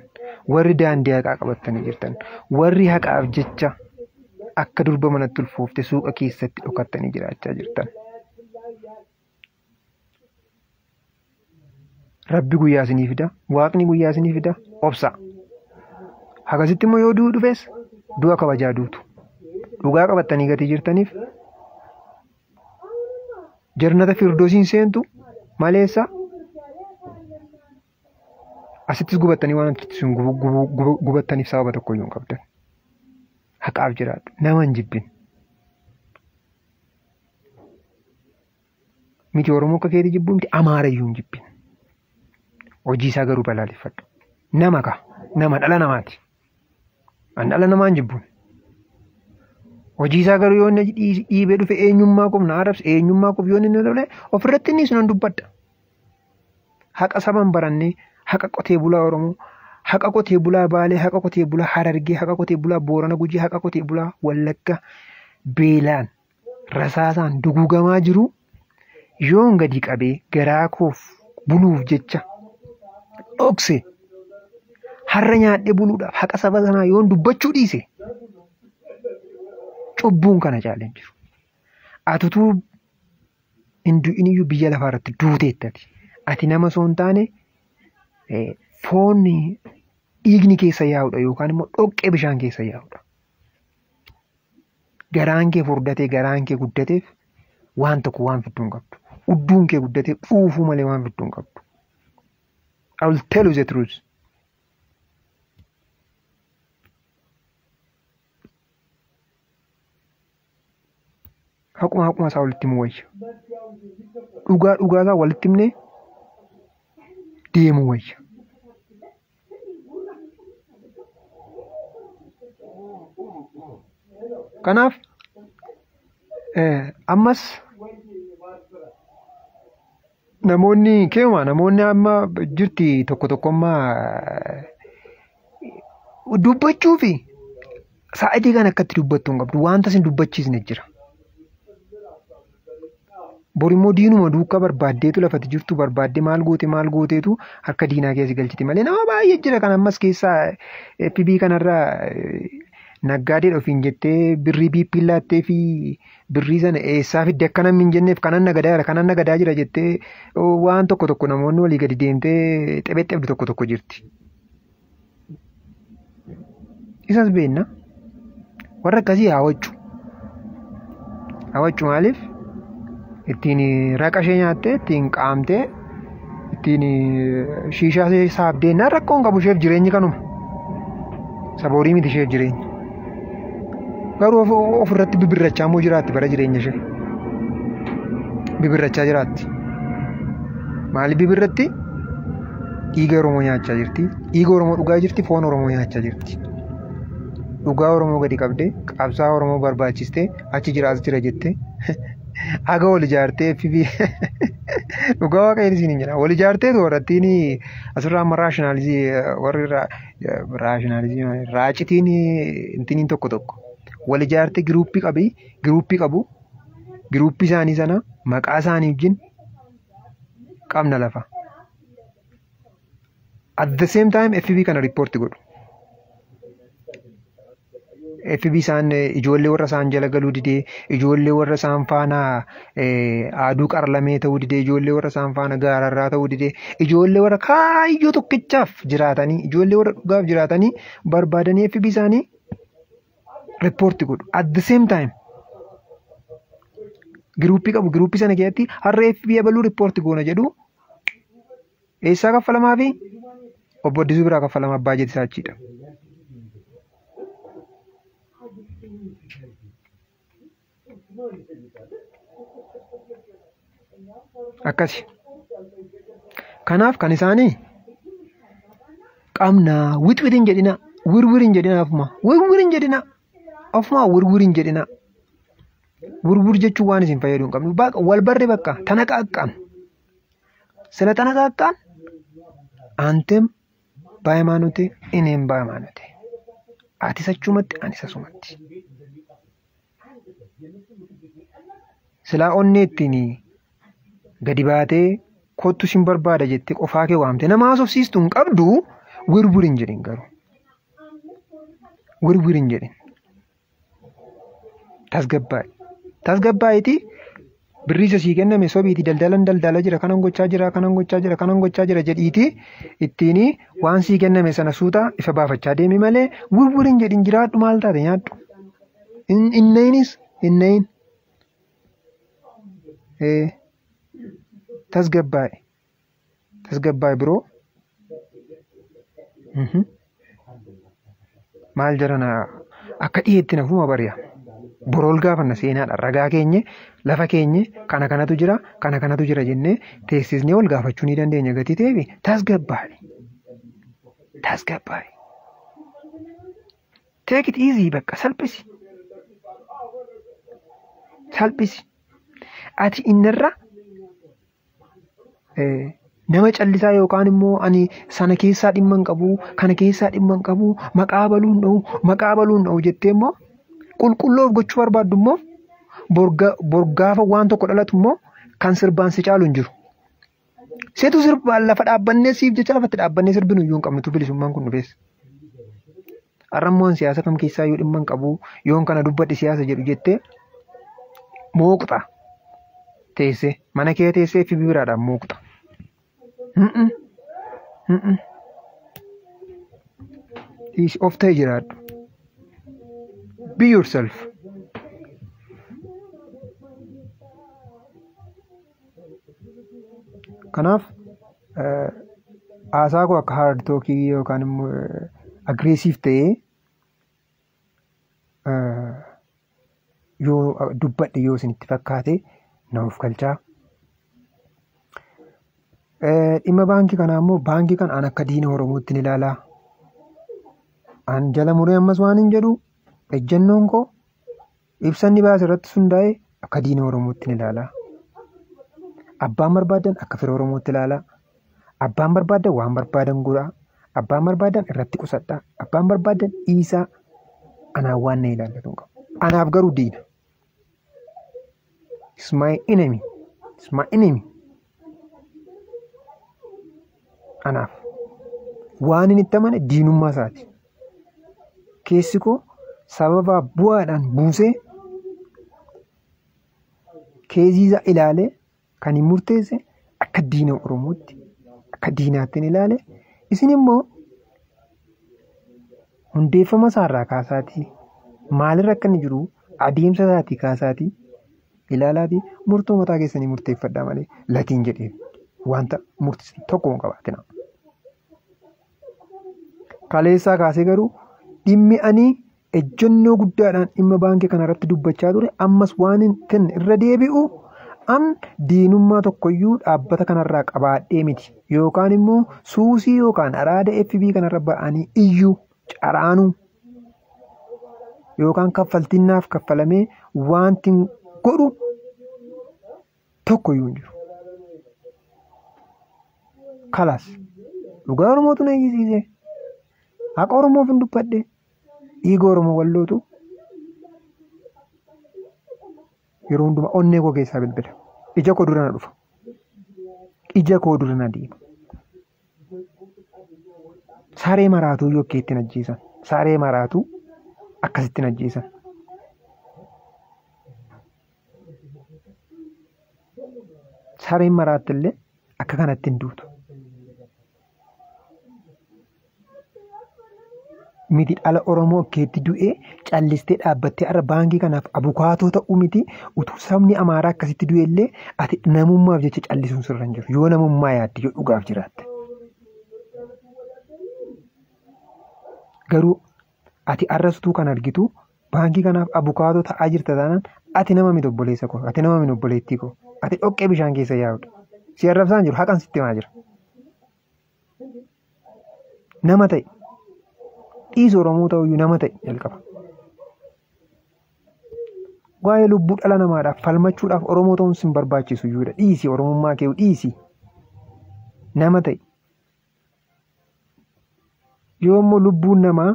warri daandii haqaa qabattanii jirtan, warri haqaaf jecha akka durba manatti ulfoofte suuqa keessatti dhokattanii jiraachaa jirtan. Rabbi guyyaa isinii fida, Waaqni guyyaa isinii fida, obsa. Akkasitti immoo yoo du'u dhufes Du'a kabajaa duutu. Dhugaa qabattanii gatii jirtaniif jannata firdoosiin seentu maleessa asittis gubattanii waan achitti sun gubattaniif sababa tokko iyyuu hin qabdan. Haqaaf jiraadhu. Nama hin jibbin. Miti Oromoo akka keetii jibbuu miti Amaara iyyuu hin jibbin. Hojii isaa garuu balaaleffadhu. Nama ka. Nama dhala namaati. An dhala namaa hin jibbuun. Hojii isaa garuu yoo inni dhiibee dhufe eenyummaa koof na arrabse eenyummaa koof yoo inni lole ofirratti inni sunan dubbadha. Haqa saba hin barannee, haqa qotee bulaa Oromoo, haqa qotee bulaa Baalee, haqa qotee bulaa Harargee, haqa qotee bulaa Boorana Gujii, haqa qotee bulaa Wallagga beelaan rasaasaan duguugamaa jiru yoon gadi qabee garaa koof buluuf jecha dhokse har'a nyaadhee buluudhaaf haqa saba sanaa yoon dubbachuu dhiise cubbuun kana caalee hin jiru. Atutuu hin du'in iyyuu biyya lafaa irratti duuteettati. Ati nama osoo hin taane foon dhiigni keessa yaa'udha yookaan immoo dhoqqee bishaan keessa yaa'udha. Garaan kee furdatee garaan kee guddateef waan tokko waan fidduu hin qabdu. Udduun kee guddatee dhuufuu malee waan fidduu hin qabdu. I will tell you the truth. Haquma haquma isaa walitti himuu wayya. Dhugaa dhugaa isaa walitti himnee deemuu wayya. Kanaaf ammas namoonni keewwa namoonni amma jirti tokko tokko amma dubbachuu fi sa'aatii kan akkatti dubbattu hin qabdu wanta isin dubbachiisne jira. Bor immoo diinuma duukaa barbaaddeetu lafatti jirtu barbaaddee maal goote maal gooteetu harka diinaa keessa galchiti malee nama baay'ee jira kan ammas keessaa FB kanarraa naggaadeedha ofiin jettee birrii biippiin laattee fi birrii sana eessaa fidde akka namni hin jenneef kanan nagadaa jira kanan nagadaa jira jettee waan tokko tokko namoonni walii gadi deemtee xebexxebdu tokko tokko jirti. Isas beenna warra akkasii haa waccu. Haa waccu maaliif? Ittiin raqa ishee nyaattee ittiin qaamtee ittiin shiishaa ishee saabdee naan rakkoo hin qabu isheef jireenyi kanuma. Saboorii miti isheef jireenyi. Garuu ofirratti bibirrachaa immoo jiraatti bara jireenya ishee. Bibirrachaa jiraatti. Maaliif bibirratti? Dhiiga Oromoo nyaachaa jirti. Dhiiga Oromoo dhugaa jirti. Foon Oromoo nyaachaa jirti. Dhugaa Oromoo gadi qabdee qabsaa Oromoo barbaachistee achi jira as jira jettee haga wal ijaartee FB dhugaa waaqayyoon isin hin jedha. Wal ijaarteetu warrattiin asirraa amma raashinaalizii warri raashinaalizii raacitiin intiniin tokko tokko wal ijaartee giruuppii qabii giruuppii qabu giruuppii isaanii sana maqaa isaanii wajjin qabna lafa. At the same time FB kana riippoorti godhu. FB isaan ijoollee warra isaan jala galuu didee, ijoollee warra isaan faana aduu qarlamee ta'uu didee, ijoollee warra isaan faana gaararraa ta'uu didee, ijoollee warra kaayyoo tokkichaaf jiraatanii, ijoollee warra dhugaaf jiraatanii barbaadanii FB isaanii riippoorti godhu. At the same time giruuppii qabu giruuppii sana keessatti har'a FB abaluu riippoorti goona jedhu eessaa kaffalamaa fi obbo Addisuu biraa kaffalamaa baajetii isaa achiidha. Akkasi. Kanaaf kan isaanii qabnaa wixwit hin jedhina wirwir hin jedhina ofuma wirwir hin jedhina ofuma wirwir hin jedhina. Wirwir jechuun waan isin fayyadu hin qabnu. Wal barre bakka tanaqaqqaan. ስለ ተነቃቃን አንተም በሃይማኖቴ እኔም በሃይማኖቴ atis achumatti anis asumatti. Silaa onnee ittiin gadi baatee kottu sin barbaada jettee qofaa kee waamte nama haasofsiistu hin qabdu wirwir hin jedhin garuu. Wirwir hin jedhin. Tasgabbaa'i. Tasgabbaa'itii Birrii isa sii kenname sobiiti daldalan daldala jira kanan gochaa jira kanan gochaa jira kanan gochaa jira jedhiiti ittiin waan sii kenname sana suuta ifa baafachaa deemi malee wirwirin jedhin jiraadhu maal taate nyaadhu. Innayinis innayin. Tasgabbaa'e tasgabbaa'e biroo. Maal jedhana akka dhiyeetti nafuma bari'a. Borool gaafanna seenaadha. Ragaa keenye lafa keenye kana kanatu jira kana kanatu jira jennee teessisnee ol gaafachuu ni dandeenya gatii ta'eef tasgabbaa'e. Tasgabbaa'e. Take it easy bakka salphisi. Salphisi. Ati innirra nama callisaa yookaan immoo ani sana keessaa dhimma hin qabu kana keessaa dhimma hin qabu maqaa baluun dha'u maqaa baluun dha'u jettee immoo qulqulloof gochuu barbaaddu immoo borgaafa waan tokko dhalatu immoo kan sirbaan si caalu hin jiru. Seetu sirbaan lafa dhaabbannee siif jecha lafatti dhaabbannee sirbinu iyyuu hin qabnu bilisummaan kun dhufees. Har'ammoo siyaasa kam keessaa iyyuu dhimma hin qabu yoon kana dubbadhe siyaasa jedhu jettee mooqxa teessee mana kee teessee fi biraadhaan mooqxa. Of ta'e jiraadhu. Be yourself. Kanaaf haasaa koo akka hard talkii yookaan immoo aggressive ta'ee yoo dubbadhe yoo isinitti fakkaate na of galchaa. Dhimma baankii kanaa immoo baankii kan an akka diina Oromootti ni ilaalaa. An jala muree ammas waan hin jedhu ejjennoon koo ibsa inni baase irratti hundaa'e akka diina Oromootti ni ilaalaa. Abbaan barbaadan akka fira Oromootti ilaalaa. Abbaan barbaadan waan barbaadan godhaa. Abbaan barbaadan irratti qusadhaa. Abbaan barbaadan dhiisaa. Anaaf waan na ilaallatu hin qabu. Anaaf garuu diina. It's my enemy. It's my enemy. Anaaf waan inni itti amane diinummaa isaati. Keessi koo sababa bu'aadhaan buusee keezii isaa ilaalee kan hin murteesse akka diina Oromootti akka diinaatti hin ilaale. Isin immoo hundeeffama isaarraa kaasaatii maalirra akka inni jiru adeemsa isaatii kaasaatii ilaalaatii murtoo mataa keessanii murteeffadhaa malee latiin jedhee wanta murteessu tokko hin qabaatina. Kaleessaa kaasee garuu dhimmi ani ejjennoo guddaadhaan dhimma baankii kanarratti dubbachaa ture ammas waan hin irra deebi'u an diinummaa tokkoyyuu dhaabbata kanarraa qabaadhee miti yookaan immoo suusii yookaan araada FB kanarra ba'anii iyyuu caraanuu yookaan kaffaltinnaaf kaffalamee wanti godhu tokkoyyuu hin jiru. Kalaas dhugaa Oromootu na iyyisiise. Haqa Oromoof hin dubbadhe. Dhiiga Oromoo wallootu yeroo hundumaa onnee koo keessaa bilbila. Ija koo dura na dhufa. Ija koo dura na deema. Saree maraatuu yokkee ittiin ajjeesan. Saree maraatuu akkasittiin ajjeesan. Sareen maraatti illee akka kanatti hin duutu. Miti dhala Oromoo keetti du'ee callistee dhaabbattee har'a baankii kanaaf abukaatoo ta'uu miti utuu sabni Amaaraa akkasitti du'e illee ati namummaaf jecha callisuun sirra hin jiru. Yoo namummaa yaadde yoo dhugaaf jiraatte. Garuu ati har'astuu kan argitu baankii kanaaf abukaatoo ta'aa jirta taanaan ati nama miti obboleessa koo ati nama miti obboleettii koo ati dhoqqee bishaan keessa yaa'udha. Si arrabsaan jiru haqan sitti himaa jira. Nama ta'e. Dhiisa Oromoo ta'uyyuu nama ta'e jalqaba. Waa'ee lubbuu dhala namaadhaaf falmachuudhaaf Oromoo ta'uun sin barbaachisu iyyuudha. Dhiisi Oromummaa kee dhiisi. Nama ta'e. Yoo immoo lubbuun namaa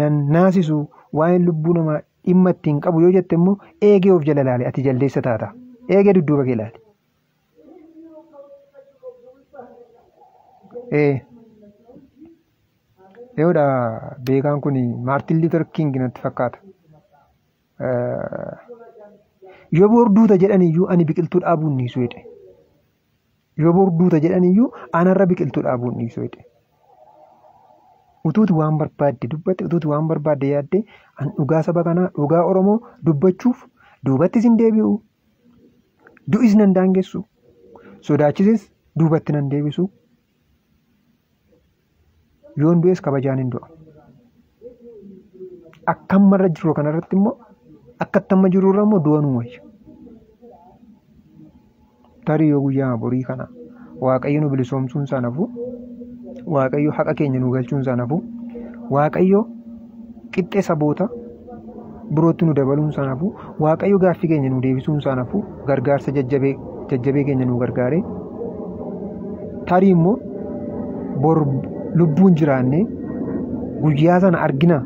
nan naasisu waa'een lubbuu namaa dhimma ittiin qabu yoo jette immoo eegee of jala ilaali ati jaldeessa taata. Eegee dudduuba kee ilaali. Yoodha beekaan kun Maartin Luuter King natti fakkaata. Yoo bor duuta jedhaniyyuu ani biqiltuu dhaabuun dhiisu jedhe. Yoo bor duuta jedhaniyyuu anarra biqiltuu dhaabuun dhiisu jedhe. Utuuti waan barbaadde dubbatte, utuuti waan barbaadde yaadde, an dhugaa saba kanaa, dhugaa Oromoo dubbachuuf duubattis hin deebi'u. Du'is nan daangessu. Sodaachisis duubatti nan deebisu. Yoon du'es kabajaan hin du'a. Akka ammarra jiru kanarratti immoo akka amma jirurra immoo du'a nu wayya. Tarii yoo guyyaa borii kana Waaqayyo nu bilisoomsuun isaa nafu, Waaqayyo haqa keenya nu galchuun isaa nafu, Waaqayyo qixxee saboota birootti nu dabaluun isaa nafu, Waaqayyo gaaffii keenya nu deebisuun isaa nafu, gargaarsa jajjabee keenya nu gargaare. Tarii immoo bor lubbuun jiraanne guyyaa sana argina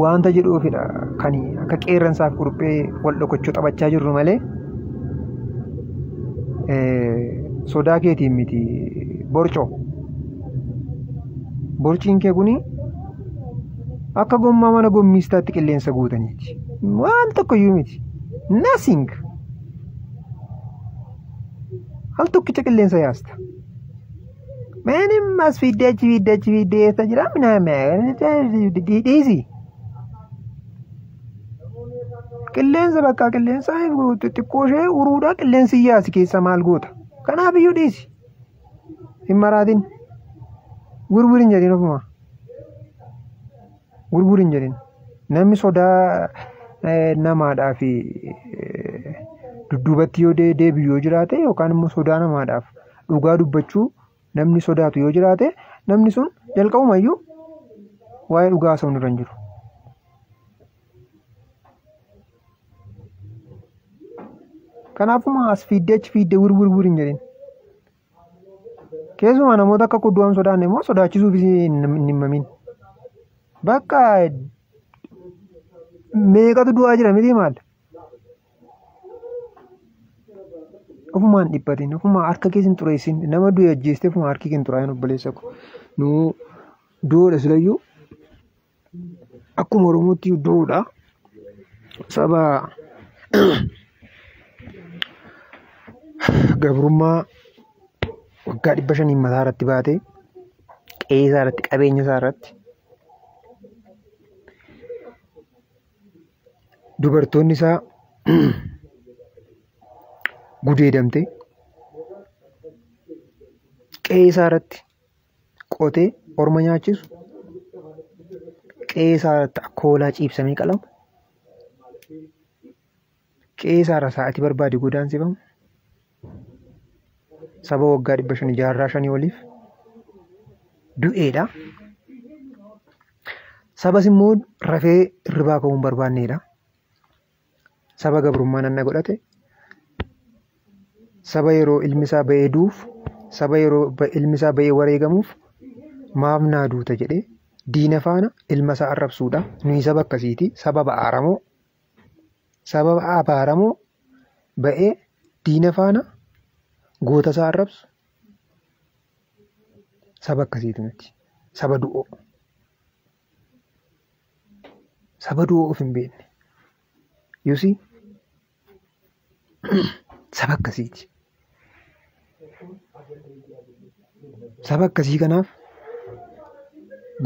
waanta jedhuufidha kan akka qeerransaaf quruphee wal dhokochoo taphachaa jirru malee sodaa keetiin miti borcoo. Borciin kee kuni akka gommaa mana gommiistaatti qilleensa guutaniiti. Waan tokkoyyuu miti. Nothing. Al tokkicha qilleensa yaasta. Meenim as fiiddee achi fiiddee achi fiiddee eessa jira minaa dhiisi. Qilleensa bakka qilleensa xixiqqoo ishee uruudhaa qilleensi yaasi keessa maal goota. Kanaaf iyyuu dhiisi. Hin maraatin. Gurgurin jedhin ofuma. Gurgurin jedhin. Namni sodaa namaadhaaf dudduubatti yoo deebi'u yoo jiraate yookaan immoo sodaa namaadhaaf dhugaa dubbachuu namni sodaatu yoo jiraate namni sun jalqabumayyuu waa'ee dhugaa haasa'uun irra hin jiru. Kanaafuma as fiiddee achi fiiddee wurwurwur hin jedhin. Keessumaa namoota akka kuddu'aan sodaanne immoo sodaachisuufis hin himamin. Bakka meeqatu du'aa jira miti maal? Ofumaan dhiphatin, ofumaa harka keessa hin xureessin, nama du'e ajjeestee ofumaa harki kee hin xuraa'in obboleessa ko. Nu du'oodha silayyuu akkuma Oromootti du'uudha. Saba gabrummaa waggaa 500 mataa irratti baatee qe'ee isaa irratti qabeenya isaa irratti dubartoonni isaa gudeedamte qe'ee isaa irratti qotee orma nyaachisu qe'ee isaa irratti akka hoolaa ciibsamee qalamu qe'ee isaa irra sa'aatii barbaade godaansifamu saba waggaa 500 jaarraa 5 oliif du'eedha. Sabas immoo rafee hirribaa ka'uu hin barbaanneedha. Saba gabrummaa nanna godhate, saba yeroo ilmi isaa ba'ee du'uuf, saba yeroo ilmi isaa ba'ee wareegamuuf maaf naa duuta jedhee diina faana ilma isaa arrabsuudha. Nuyi saba akkasiiti. Saba abaaramoo, saba abaaramoo ba'ee diina faana goota isaa arrabsu saba akkasiiti nuti. Saba du'oo. Saba du'oo of hin beekne. You see? Saba akkasiiti. Saba akkasii kanaaf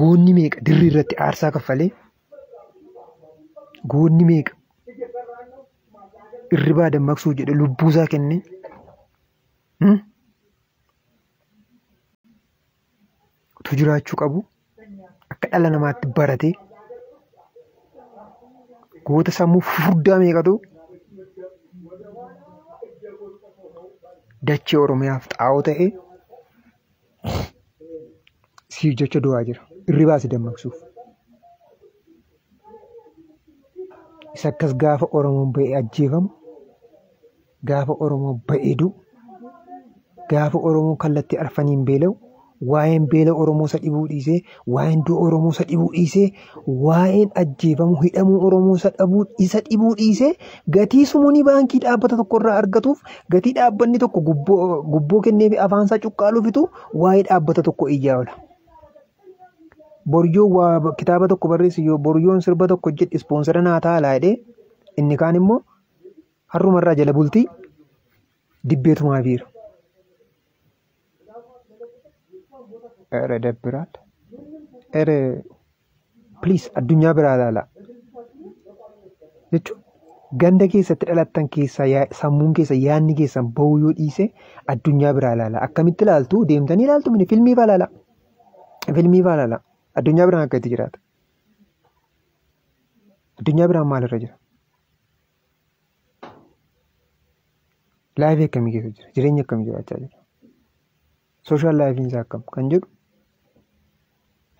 goonni meeqa dirri irratti aarsaa kaffalee goonni meeqa irribaa dammaqsuu jedhe lubbuusaa kenne utuu jiraachuu qabu akka dhala namaatti baratee goota sammuu furdaa meeqatu dachee Oromiyaaf xaa'oo ta'ee siif jecha du'aa jira. Irribaa si dammaqsuuf. Isa akkas gaafa Oromoon ba'ee ajjeefamu, gaafa Oromoon ba'ee du'u, gaafa Oromoon kallattii arfaniin beela'u, waa'een beela Oromoo isa dhibuu dhiisee, waa'een du'a Oromoo isa dhibuu dhiisee, waa'een ajjeefamu hidhamuu Oromoo isa dhibuu dhiisee gatii sumuunii baankii dhaabbata tokko irraa argatuuf gatii dhaabbanni tokko gubboo kennee fi afaan isaa cuqqaaluufitu waa'ee dhaabbata tokko iyyaa oola. Boryoo waa kitaaba tokko barreessu yoo boryoon sirba tokko hojjedhe ispoonsara naa ta'a laa jedhee Inni kaan immoo har'umarraa jala bultii dibbeetumaa biira. Ere dabbiraal. Ere please addunyaa biraa ilaalaa. Jechuun ganda keessatti dhalattan keessaa sammuun keessa yaadni keessan bahuu yoo dhiise addunyaa biraa ilaalaa. Akkamitti ilaaltu? Deemtanii ilaaltu mini filmii fa'aa ilaalaa. Filmii fa'aa ilaalaa. Addunyaa biraan akka itti jiraata. Addunyaa biraan maalirra jira? Life akkamii keessa jira? Jireenya akkamii jiraachaa jira? Social lifeiin isaa akkam kan jedhu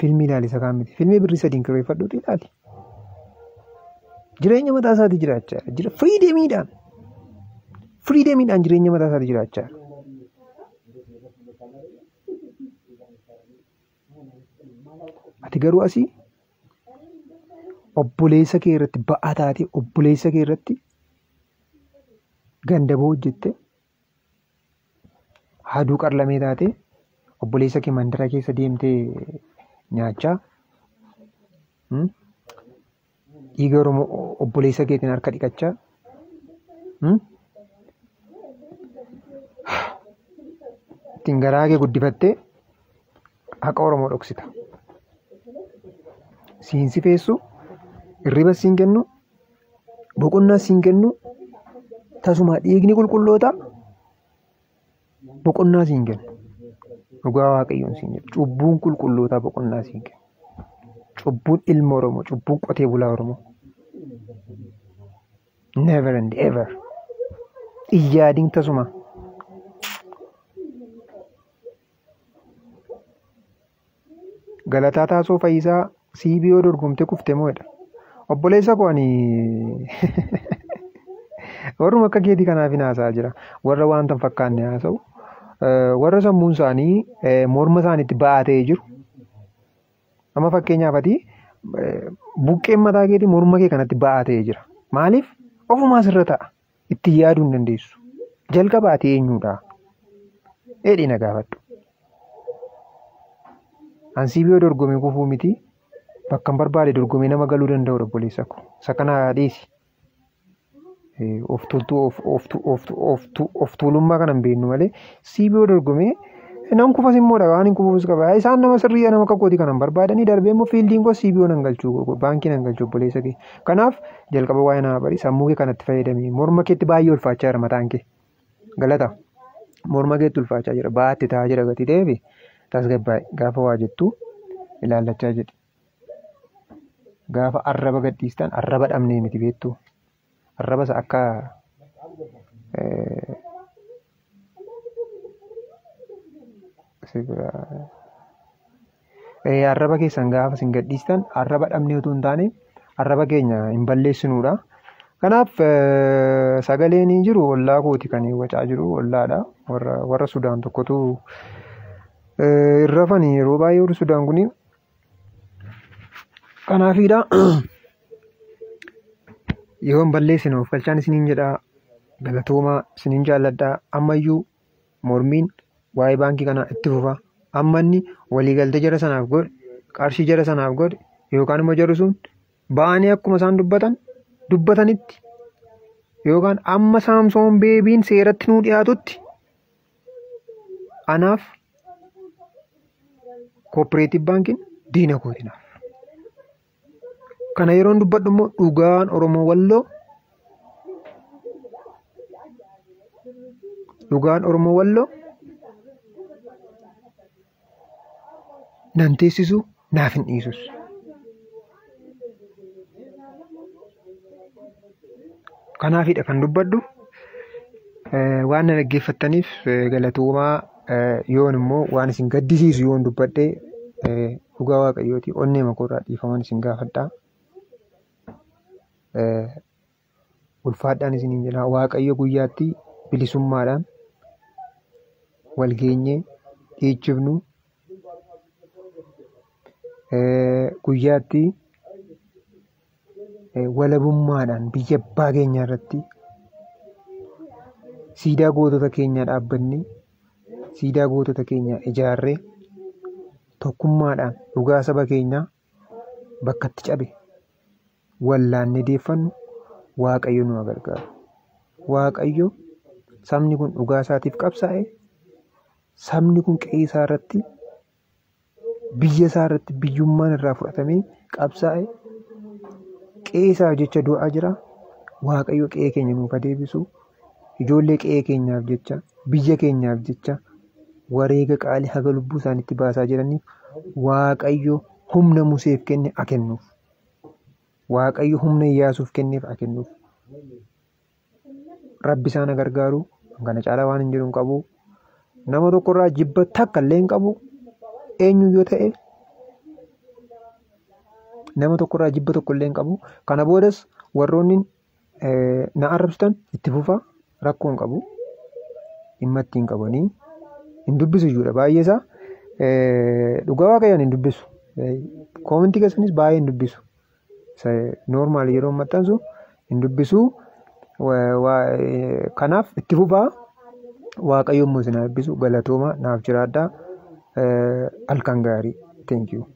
filmii ilaali isa kaan miti. Filmii birrii 3 kireeffadhuuti ilaali. Jireenya mataa isaatii jiraachaa jira. Freedomiidhaan. Freedomiidhaan jireenya mataa isaatii jiraachaa jira. Ati garuu asii obboleessa kee irratti ba'aa taatee obboleessa kee irratti gandaboo hojjette haaduu qarlamee taatee obboleessa kee mandara keessa deemtee nyaachaa dhiiga Oromoo obboleessa keetiin harka dhiqachaa ittiin garaa kee guddifattee haqa Oromoo dhoksita. Siin sifeessu, hirriba siin kennu, boqonnaa siin kennu, tasuma dhiigni qulqulloota boqonnaa siin kennu. Dhugaa Waaqayyoon siin jedhu. Cubbuun qulqullootaa boqonnaa siin kennu. Cubbuun ilma Oromoo, cubbuun qotee bulaa Oromoo. Never and ever. Iyyaadiin tasuma. Galataa Taasoo Fayyisaa CBO dorgomtee kufte moo jedha. Obboleessa koo ani warruma akka keetii kanaaf hin haasa'aa jira. Warra wanta hin fakkaanne haasa'u. Warra sammuun isaanii morma isaaniitti ba'aa ta'ee jiru. Amma fakkeenyaaf ati buqqeen mataa keetii morma kee kanatti ba'aa ta'ee jira. Maaliif? Ofumaa sirra ta'a. Ittiin yaaduu hin dandeessu. Jalqaba ati eenyudha? Dheedhii na gaafadhu. An CBO dorgomee kufuu miti. Bakka hin barbaade dorgomee nama galuu danda'u obboleessa koo. Isa kana dhiisi. Of tuultuu of tuulummaa kana hin beeknu malee CBO dorgomee nan kufas immoo waan hin kufuus qaba. Isaan nama sirrii nama akka kootii kana hin barbaadanii darbee immoo fieldiin koo CBO nan galchuu baankii nan galchuu obboleessa kee. Kanaaf jalqaba waa'ee nama bari sammuu kee kanatti fayyadami. Morma keetti baay'ee ulfaachaa jira mataan kee. Galata. Morma keetti ulfaachaa jira. Baatti ta'aa jira gatii ta'eef tasgabbaa'e gaafa waa jettu ilaallachaa jedhi. Gaafa arraba gadhiistan arraba dhabnee miti beektu. Arraba isa akka arraba keessan gaafa isin gadhiistan arraba dhabnee utuu hin taane arraba keenya hin balleessinuudha. Kanaaf sagaleen jiru ollaa kooti kan wacaa jiru ollaadha. Warra Sudaan tokkotu irra rafanii yeroo baay'ee warri Sudaan kuni kanaafiidha. Yoo hin balleessine of galchaan isiniin jedhaa galatoomaa isiniin jaalladhaa ammayyuu mormiin waa'ee baankii kanaa itti fufa. Amma inni waliigaltee jara sanaaf godhe qarshii jara sanaaf godhe yookaan immoo jarri sun ba'anii akkuma isaan dubbatanitti yookaan amma Saamsoon Beebiin seeratti nuu dhiyaatutti anaaf cooperative baankiin diina kootinaaf. Kana yeroon dubbadhu immoo dhugaan Oromoo Walloo dhugaan Oromoo Walloo nan teessisu naaf hin dhiisus. Kanaafidha kan dubbadhu. Waan na dhaggeeffattaniif galatoomaa yoon immoo waan isin gaddisiisu yoon dubbadhe dhugaa Waaqayyooti onnee makoorraa dhiifaman isin gaafadha. Ulfaadhaan isiniin jedha Waaqayyo guyyaatti bilisummaadhaan wal geenyee dhiichifnu guyyaatti walabummaadhaan biyya abbaa keenyaa irratti siidaa gootota keenyaa dhaabbannee siidaa gootota keenyaa ijaarree tokkummaadhaan dhugaa saba keenyaa bakkatti cabe wallaannee deeffannu Waaqayyo nu gargaaru. Waaqayyo sabni kun dhugaa isaatiif qabsaa'e, sabni kun qe'ee isaa irratti, biyya isaa irratti biyyummaan irraa fudhatamee qabsaa'e, qe'ee isaaf jecha du'aa jira. Waaqayyo qe'ee keenya nuuf haa deebisu. Ijoollee qe'ee keenyaaf jecha, biyya keenyaaf jecha wareega qaalii haga lubbuu isaaniitti baasaa jiraniif Waaqayyo humna Museef kenne haa kennuuf. Waaqayyo humna Iyyaasuuf kenneef haa kennuuf. Rabbi isaan haa gargaaru. Kana caalaa waan hin jiru hin qabu. Nama tokkorraa jibba takka illee hin qabu. Eenyu yoo ta'e nama tokkorraa jibba tokko illee hin qabu. Kana boodas warroonni na arrabsitan itti fufaa, rakkoo hin qabu. Dhimma ittiin qabanii hin dubbisu jechuudha baay'ee isaa. Dhugaa Waaqayyoon hin dubbisu. Koomentii keessanis baay'ee hin dubbisu. Normal yeroo maxxansu hin dubbisu. Kanaaf itti fufaa. Waaqayyo immoo isin haa eebbisu. Galatooma, naaf jiraadhaa. Halkan gaarii. Thank you.